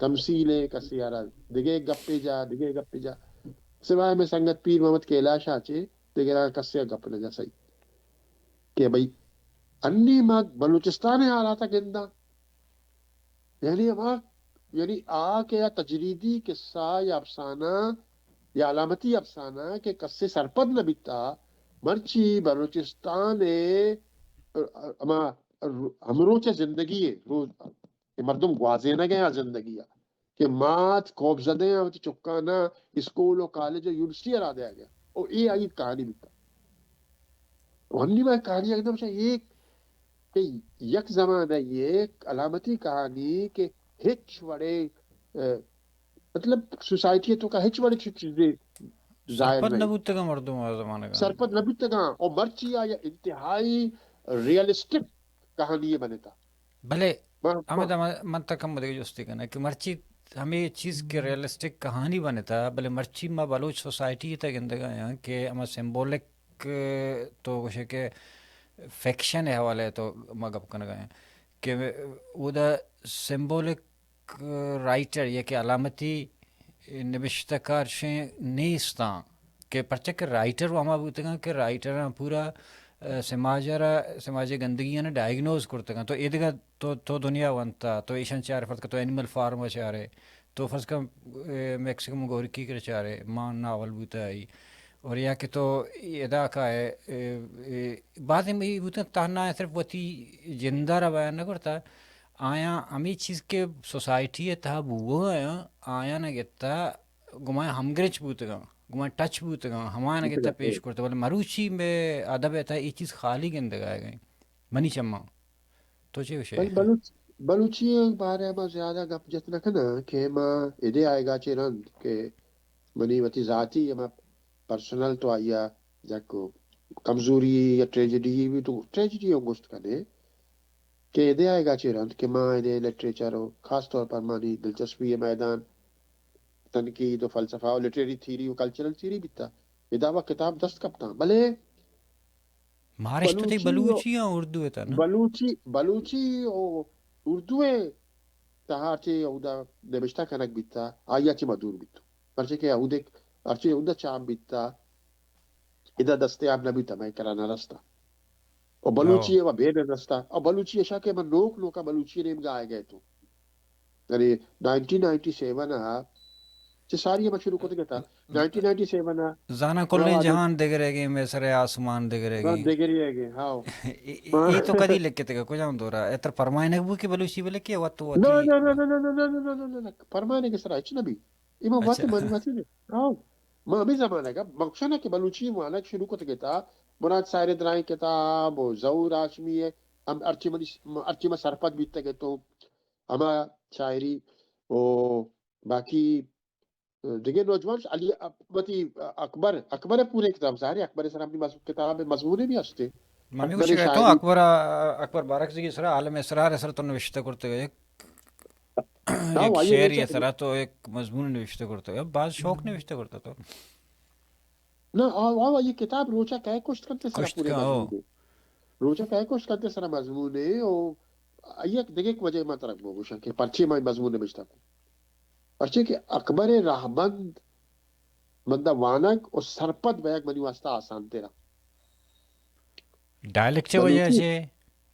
تمثیل ہے، کسے ء را دگہ گپے جا، دگہ گپے جا۔ سوائے میں سنگت پیر محمد کیلاش آ چے، دگہ را کسے ء گپ نہ جا سہی۔ کہ بھئی، انی ما بلوچستان ء حالات ء گنداں۔ یعنی ہما، یعنی آ کہ یا تجریدی قصہ یا افسانہ یا علامتی افسانہ کہ کسے سرپد نہ بیتا، مرچی بلوچستان ء ہما ہمروچ ء زندگی ء روز کہ مردم گوازینگ ء آ زندگی ء کہ مات کوپزدہ ء وتی چکانا اسکول و کالج و یونیورسٹی ء را دیگ ء، او اے آئی کہانی بیتا۔ و ہنی ما کہانی اگدم شا ایک کہ یک زمانہ یک علامتی کہانی کہ ہچ وڑے، اہ، مطلب سوسائٹی تو کا ہچ وڑے چیز ظاہر سرپد نہ نہیں۔ بوتگا مردم آ زمانگا۔ سرپد نہ بوتگا۔ او مرچی آ یا انتہائی ریئلسٹک کہانی بنتا۔ بلے ما، ہمیں ما، دا من، من تک ہم دگہ جستی کناں کہ مرچی ہمیں چیز کہ ریئلسٹک کہانی بنتا، بلے مرچی ما بلوچ سوسائٹی تا گندگا ہیں کہ ہما سمبولک تو گوشے کہ فکشن حوالے تو ما گپ کنگا ہیں کہ اودا سمبولک رائٹر یا کہ علامتی نبشتہ کار شیں نیستاں کہ پرچہ کہ رائٹر و ہما بوتگاں کہ رائٹراں پورا، آ، سماج ء را، سماج ء گندگیاں ڈائگنوز کرتگاں۔ تو ایدگہ تو، تو دنیا ونتا، تو ایشان چارے، فرض کن تو اینیمل فارم ء چارے، تو فرض کن، آ، میکسیکو گورکی کر چارے، مان ناول بوتا آئی۔ اور یا کہ تو ادا کا ہے، آ، آ، بعض میں بوتگاں تہنا صرف وتی جندہ را بیان نہ کرتا، آیاں ہمے چیز کہ سوسائٹی ء تہا بوگ ء آں، آیاں ء گتا گماں ہمگرنچ بوتگاں، گماں ٹچ بوتگاں، ہمایاں ء گتا پیش کرتگ، بلے مروچی مئے ادب ء تہا اے چیز خالی گندگ آیگ ء انت منی چماں۔ تو چے گوشے؟ بل بلوچ، بلوچی ء بارے ء ما زیادہ گپ جت نہ کناں کہ ما ادے آیگا چہ رند کہ منی وتی ذاتی یا ما پرسنل تو آئی ء یک کمزوری یا ٹریجڈی بھی تو ٹریجڈی ہم گوشت کنے۔ کہ ادے آیگا چہ رند کہ ما ادے لٹریچر و خاص طور پر مانی دلچسپی ء میدان تنقید و فلسفہ و لٹریری تھیوری و کلچرل تھیوری بیتا۔ ادا و کتاب دست کپتاں، بلے مارشت تئی بلوچی و بلوچی آں اردو ء تہا نا؟ بلوچی، بلوچی و اردو ء تہا چہ اودا نبشتہ کنگ بیتا، آیا چہ ما دور بیتو۔ پرچہ کہ اودے ہرچی اودا چاپ بیتا، ادا دستیاب نہ بیتا، مئے کرا نہ رستا۔ و بلوچی ء و بے نہ رستا۔ و بلوچی اشا کہ من نوک نوکا بلوچی نیمگا آئے گئے تو۔ یعنی نائنٹین نائنٹی سیون ء چہ ساری ء ما شروع کتگ ات۔ نائنٹین نائنٹی سیون ء زاناں کلیں جہان دگرے گے، مئے سر آسمان دگرے گے۔ دگرے گے، ہاؤ۔ اے، اے، اے تو کدی لکھتگ، کجام دورا؟ اتر پرمائنگ بو کہ بلوچی بلکھے وت وتی؟ نہ، نہ، نہ، نہ، نہ، نہ، نہ، نہ، نہ، نہ، نہ، نہ، نہ، پرمائنگ سرا ہچ نہ بی۔ اے ما وت اچھا۔ من وتی نے۔ ہاؤ۔ ما ہمے زمانگ ءَ، ما گوشاں نا کہ بلوچی وانگ شروع کتگ ات، مراد ساحر درائیں کتاب و ظہور ہاشمی ءِ، ہم ہرچی منی، ہرچی ما سرپد بیتگ اتوں، ہما شاعری و باقی دگہ نوجوان ش-، علی، وتی اکبر، اکبر ءِ پوریں کتاب، ظاہر ہے اکبر ءِ سرا منی مض-، کتاب ءِ مضمونے بھی ہستے۔ ما ہمے اکبر گوشگ ءَ اتوں، شاعری۔ اکبر ءَ، اکبر بارکزئی ءِ سرا عالم اسرار ءِ سرا تو نوشتہ کرتگ ئے، یک، ہاں، یک آئی ءَ شعرے ءِ نوشتہ سرا کرتگ۔ تو یک مضمون نوشتہ کرتگ ئے، باز شوق نوشتہ کرتگ تو۔ نہ، آ، آ، آئی ءِ کتاب روچا کئے کشت کنت ءِ سرا کشت پورے کا، او۔ مضمونے۔ روچا کئے کشت کنت ءِ سرا مضمونے، او، آئی ءِ یک دگہ یک وجہ ما ترا گوشاں کہ پرچے ما مضمون نبشتہ کو۔ پرچے کہ اکبر ءِ رہبند بندہ وانگ و سرپد بیگ منی واسطہ آسان تر ءَ۔ ڈائلیکٹ ءِ وجہ بلوچی چے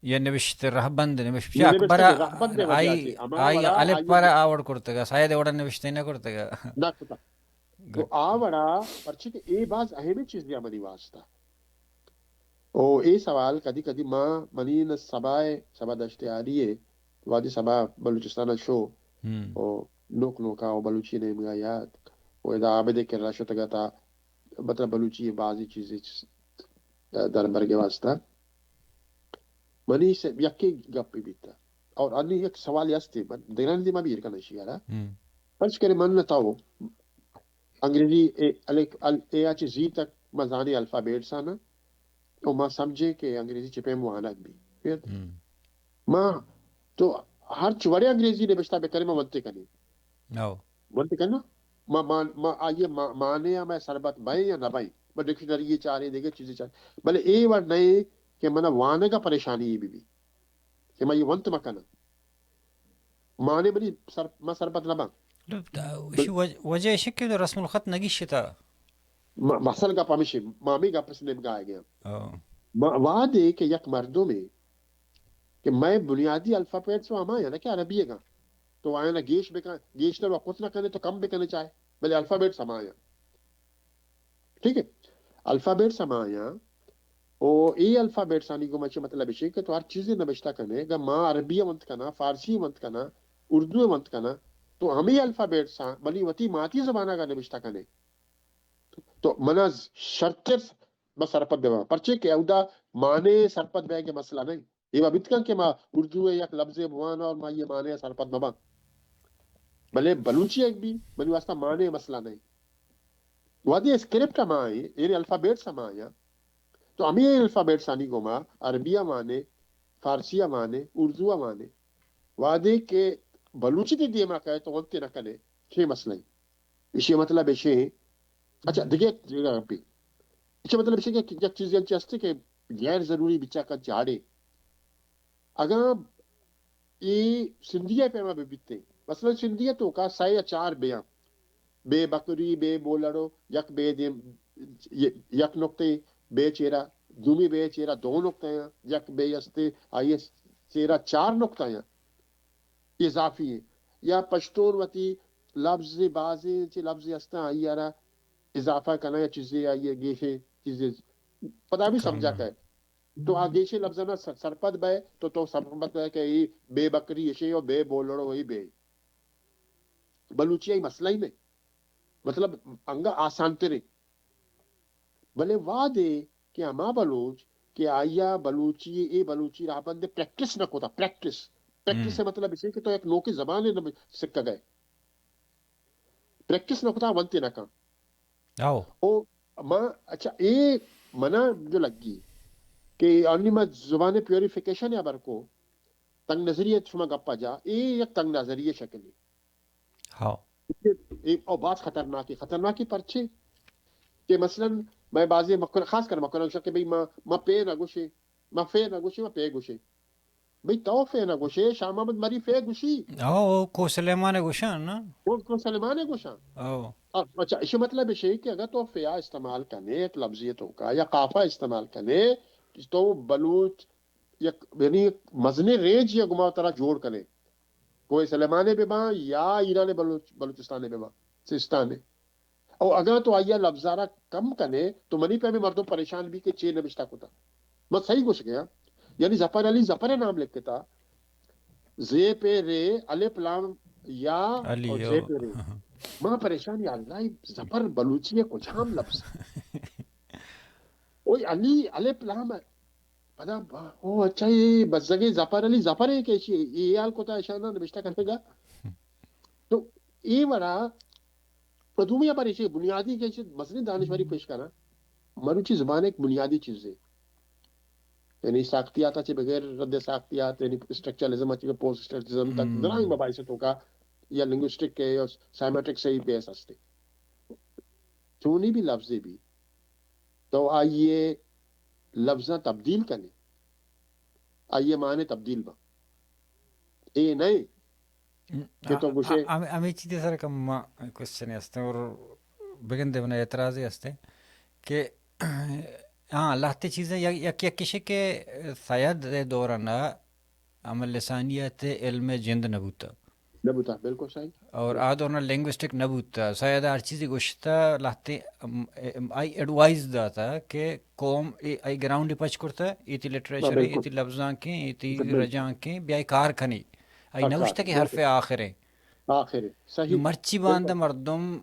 یا نوشت رہبند، نوشت نوشت اکبر ءَ رہبند ءِ وجہ آئی، چے، ہما آئی وڑا الف آئی پارا آ وڑ کرتگ، ساید وڑا نوشتہ نہ کرتگ۔ نہ کتا۔ تو گڈ۔ آ وڑا، پرچے کہ اے باز اہمیں چیزے منی واسطہ۔ او اے سوال کدی کدی ما منی نہ سبا ءِ، سبا دشت یاری ءِ، وہدے سبا بلوچستان ءَ شو، ہم۔ او نوک نوکا او بلوچی نیمگا یات، او ادا عابد ءِ کرا شتگ اتا، مطلب بلوچی ءِ بازیں چیزے چ-، دربرگ ءِ واسطہ۔ منی سے یکے گپے بیتا۔ اور انی یک سوالے ہستے، من دگرانی دیما بھی ایر کناں اشی ءَ را۔ ہم۔ فرض کرے من نہ تو انگریزی اے، الک-، ال-، اے آ چہ زی تک ما زانیں الفابیٹس آناں، تو ما سمجھیں کہ انگریزی چہ پیم وانگ بی۔ پھر ہم۔ ما تو ہرچ وڑے انگریزی نبشتہ بکنیں، ما ونتے کنیں۔ او۔ ونتے کناں؟ ما، ما، ما آئی ءِ ما-، معنی ءَ ما سربت بئیں یا نہ بئیں۔ ما ڈکشنری ءَ چاریں، دگہ چیزے چاریں۔ بلے اے وڑ نہ ایں کہ منا وانگ ءَ پریشانی بہ بی کہ ما اے ونت مہ کناں۔ معنی منی سر، ما سرپد نہ باں۔ اشی وج-، وجہ ایش کہ رسم الخط نہ گیشتا۔ م-، مثل گپ ہمیشی، ما ہمے گپ اس نیمگا آئے گئے۔ او۔ ما وہدے کہ یک مردمے کہ مئے بنیادی الفابیٹس و ہما یا نہ کہ عربی گا، تو آیا نہ گیش بکن، گیشتر و کت نہ کنے تو کم بکنے چاہے، بلے الفابیٹس ہما یا۔ ٹھیک ہے؟ الفابیٹس ہما آیاں، او اے الفابیٹس آنی گوما چہ مطلب ایشی کہ تو ہر چیزے نبشتہ کنے، اگاں ما عربی ءَ ونت کناں، فارسی ءَ ونت کناں، اردو ءَ ونت کناں، تو ہمے الفابیٹس آں منی وتی ماتی زبان ءَ اگاں نبشتہ کنے، تو منا شرتر ما سرپد بہ باں۔ پرچے کہ اودا معنی سرپد بہ کہ مسئلہ نہیں۔ اے وَ بیت کنت کہ ما اردو ءِ یک لبزے بوان اور ما یہ معنی ءَ سرپد مہ باں۔ بلے بلوچی یک بھی منی واسطہ معنی مسئلہ نہیں۔ وہدے اسکرپٹ ہما ایں، یعنی الفابیٹس ہما آیاں، تو ہمے الفابیٹس آنی گوما عربی ءَ وانے، فارسی ءَ وانے، اردو ءَ وانے۔ وہدے کہ بلوچی تئی دیما کئے تو ونتے نہ کنے، چے مسئلہ ایں؟ ایشی مطلب ایشی، اچھا، دگہ یک جگہ پہ۔ ایشی مطلب ایشی کہ یک چیزے انچی ہستے کہ غیر ضروری بچا کن چاڑے۔ اگاں اے سندھی ءِ پیما بہ بیتیں، مثلاً سندھی ءِ توکا سئے یا چار بے آں، بے بکری، بے بولڑو، یک بے دیم، یک نقطے بے چیرا، دومی بے چیرا دو نقطہ آں، یک بے ہستے آئی ءِ چیرا چار نقطہ آں، اضافی ایں۔ یا پشتون وتی لبز، بازیں چہ لبزے ہستاں، آئی ءَ را اضافہ کناں یا چیزے آئی ءَ گیشیں چیزے پدا بھی سمجھا کئے۔ تو آ گیشیں لبزانا سر-، سرپد بئے، تو، تو سرپد بئے کہ اے بے بکری ایشی و بے بولڑو ای بے۔ بلوچی ءِ مسئلہ ہی نہیں۔ مطلب، انگا آسان تریں۔ بلے وہدے کہ ہما بلوچ کہ آئی ءَ بلوچی، اے بلوچی راہبند ءَ پریکٹس نہ کتا، پریکٹس۔ پریکٹس ءِ مطلب ایشی کہ تو یک نوکیں زبانے نہ سکگ ئے۔ پریکٹس نہ کتا، ونتے نہ کن۔ او۔ او، ما، اچھا، اے منا جو لگی کہ آنی ما زبان پیوریفیکیشن ءِ ہبر کو، تنگ نظری ءِ شما گپا جا، اے یک تنگ نظری ءِ شکلے۔ ہاں۔ اے، او باز خطرناکے، خطرناکے پرچے؟ کہ مثلاً مئے بازیں مکن، خاص کر مکناں گوشاں کہ بھئی ما، ما پے نہ گوشیں، ما فے نہ گوشیں، ما پے گوشیں۔ بھئی تو فے نہ گوشے، شاہ محمد مری فے گوشی۔ او، او، کو سلیمان ءَ گوشاں نا؟ او، کو سلیمان ءَ گوشاں۔ او۔ آ، اچھا، ایشی مطلب ایشی کہ اگر تو فے ءَ استعمال کنے، یک لبزے ءِ توکا یا قاف ءَ استعمال کنے، تو بلوچ یک، یعنی یک مزنیں رینج یا گما ترا جوڑ کنے۔ کوہ سلیمان ءَ بہ باں یا ایران ءِ بلوچ-، بلوچستان ءَ بہ باں، سیستان ءَ۔ او اگاں تو آئی ءَ لبزارا کم کنے تو منی پیمیں مردم پریشان بی کہ چے نبشتہ کتا۔ من صحیح گوشگ ءَ آں۔ یعنی ظفر علی ظفر ءِ نام لکھتا۔ زے پہ رے، الف لام یا علی، اور زے او۔ پہ رے۔ ما پریشان، یا اللہ، اے ظفر بلوچی ءِ کجام لفظ؟ اوئے علی، الف لام ءَ۔ پدا با-، او اچھا، اے بزگیں ظفر علی ظفر ایں کہ ایشی اے حال کتا، اشانا نبشتہ کنگا۔ تو اے وڑا، و دومی ءَ پر ایشی بنیادی کہ ایشی مزنیں دانشوری پیش کناں، مروچی زبان ایک بنیادی چیزے۔ یعنی ساختیات ءَ چہ بغیر، رد ساختیات، یعنی اسٹرکچرلزم ءَ چہ پوسٹ اسٹرکچرلزم تک درائیں مباحث توکا یا لنگوسٹک ءِ یا سیمنٹکس ءِ بحث ہستے۔ چونی بھی لفظے بھی، تو آئی ءِ لفظاں تبدیل کنے، آئی ءِ معنی تبدیل با۔ اے نہ کہ تو گوشے۔ ہمیں چیزے سر کم کوشچن ہستے اور بگندے بنا اعتراضے ہستے کہ ہاں، لہتے چیزیں یک، یک، یک کشے کہ سید دورنا ہمے لسانیات ءِ علم ءِ جند نہ بوتا۔ نہ بوتا، بالکل صحیح۔ اور آ دورنا لنگوسٹک نہ بوتا۔ سید ہر چیزی گوشتا، لہتے، ام، ام، آئی ایڈوائز داتا کہ قوم اے، آئی گراؤنڈ پچ کرتا، ایتی لٹریچر، ایتی لفظاں کے، ایتی رجاں کے، بیائی کار کنے۔ آئی نہ گوشتا کہ حرف آخر ہے۔ آخر ہے، صحیح۔ مرچی باندا مردم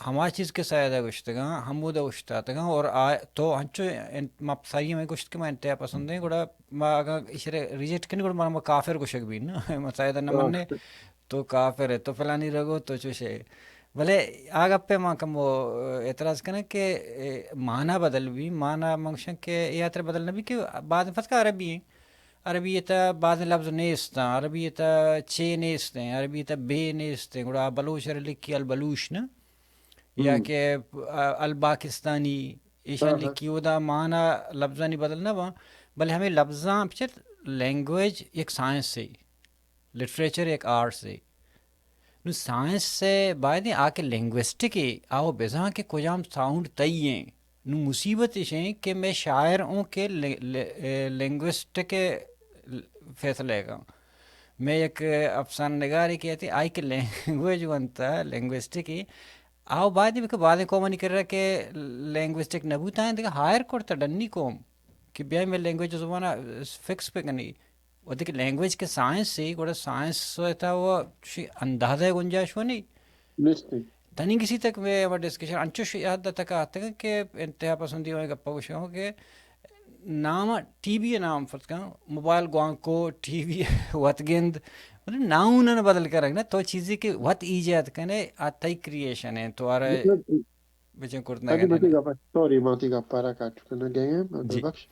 ہما چیز کہ سید ءَ گوشتگاں، ہمودا اوشتاتگاں اور آ، تو انچو انت-، ما ساری ہمیں گوشت کہ ما انتہا پسند ہیں، گڑا ما اگاں ایشرے ریجیکٹ کنی، گڑا ما، ما کافر گوشگ بین نا۔ ما سید ءَ نہ مننے، تو کافر ہے، تو فلانی رگو، تو چوشے۔ بلے آ گپے ما کمو اعتراض کناں کہ، اے، معنی بدل بی، معنی من گوشاں کہ اے ہاتر بدل نہ بی کہ بعض فتقہ عربی ہیں، عربی تا بعض لفظ نیستاں، عربی تا چے نیستیں، عربی تا بے نیستیں، گڑا بلوچ ءَ لکھی البلوش نا؟ یا کہ، آ، الباکستانی، ایشاں لکھی، اودا معنی لفظانی بدل نہ باں، بلے ہمیں لفظاں پچر، لینگویج یک سائنس ہے، لٹریچر یک آرٹس ہے۔ نو سائنس سے باید آ کہ لینگوسٹک ہے، آو بزاں کہ کجام ساؤنڈ تئی ہیں۔ نو مصیبت اش ہیں کہ میں شاعر ہوں کہ لے-، لے-، اے، لینگوسٹک فیصلہ کاں۔ میں یک افسانہ نگارے کہ آئی کہ لینگویج ونتا، لینگوسٹک ہی، آو باید بکہ بعض قومانی کرا کہ لینگوسٹک نہ بوتا ہیں، دیکھا ہائر کرتا ڈنی قوم کہ بیا میں لینگویج زبان فکس پہ کنی۔ و دیکھ لینگویج کہ سائنس ہے، گوڑا سائنس تا وہ شی اندازہ گنجائش ہو نہیں۔ تنی کسی تک میں وہ ڈسکشن انچوش یاد تک آتگا کہ انتہا پسندی ہوئے گپا گوشوں کہ نام ٹی وی نام فرض کن، موبائل گوانکو، ٹی وی وت گند، مطلب ناؤن بدل کرگ نا، تو چیزی کہ وت ایجاد کنے، آ تئی کریئیشن ہے، تو آرے بچن کرت نہ گنے۔ سوری، ما تئی گپا را کٹ کرنا گئے ہیں، ببخش۔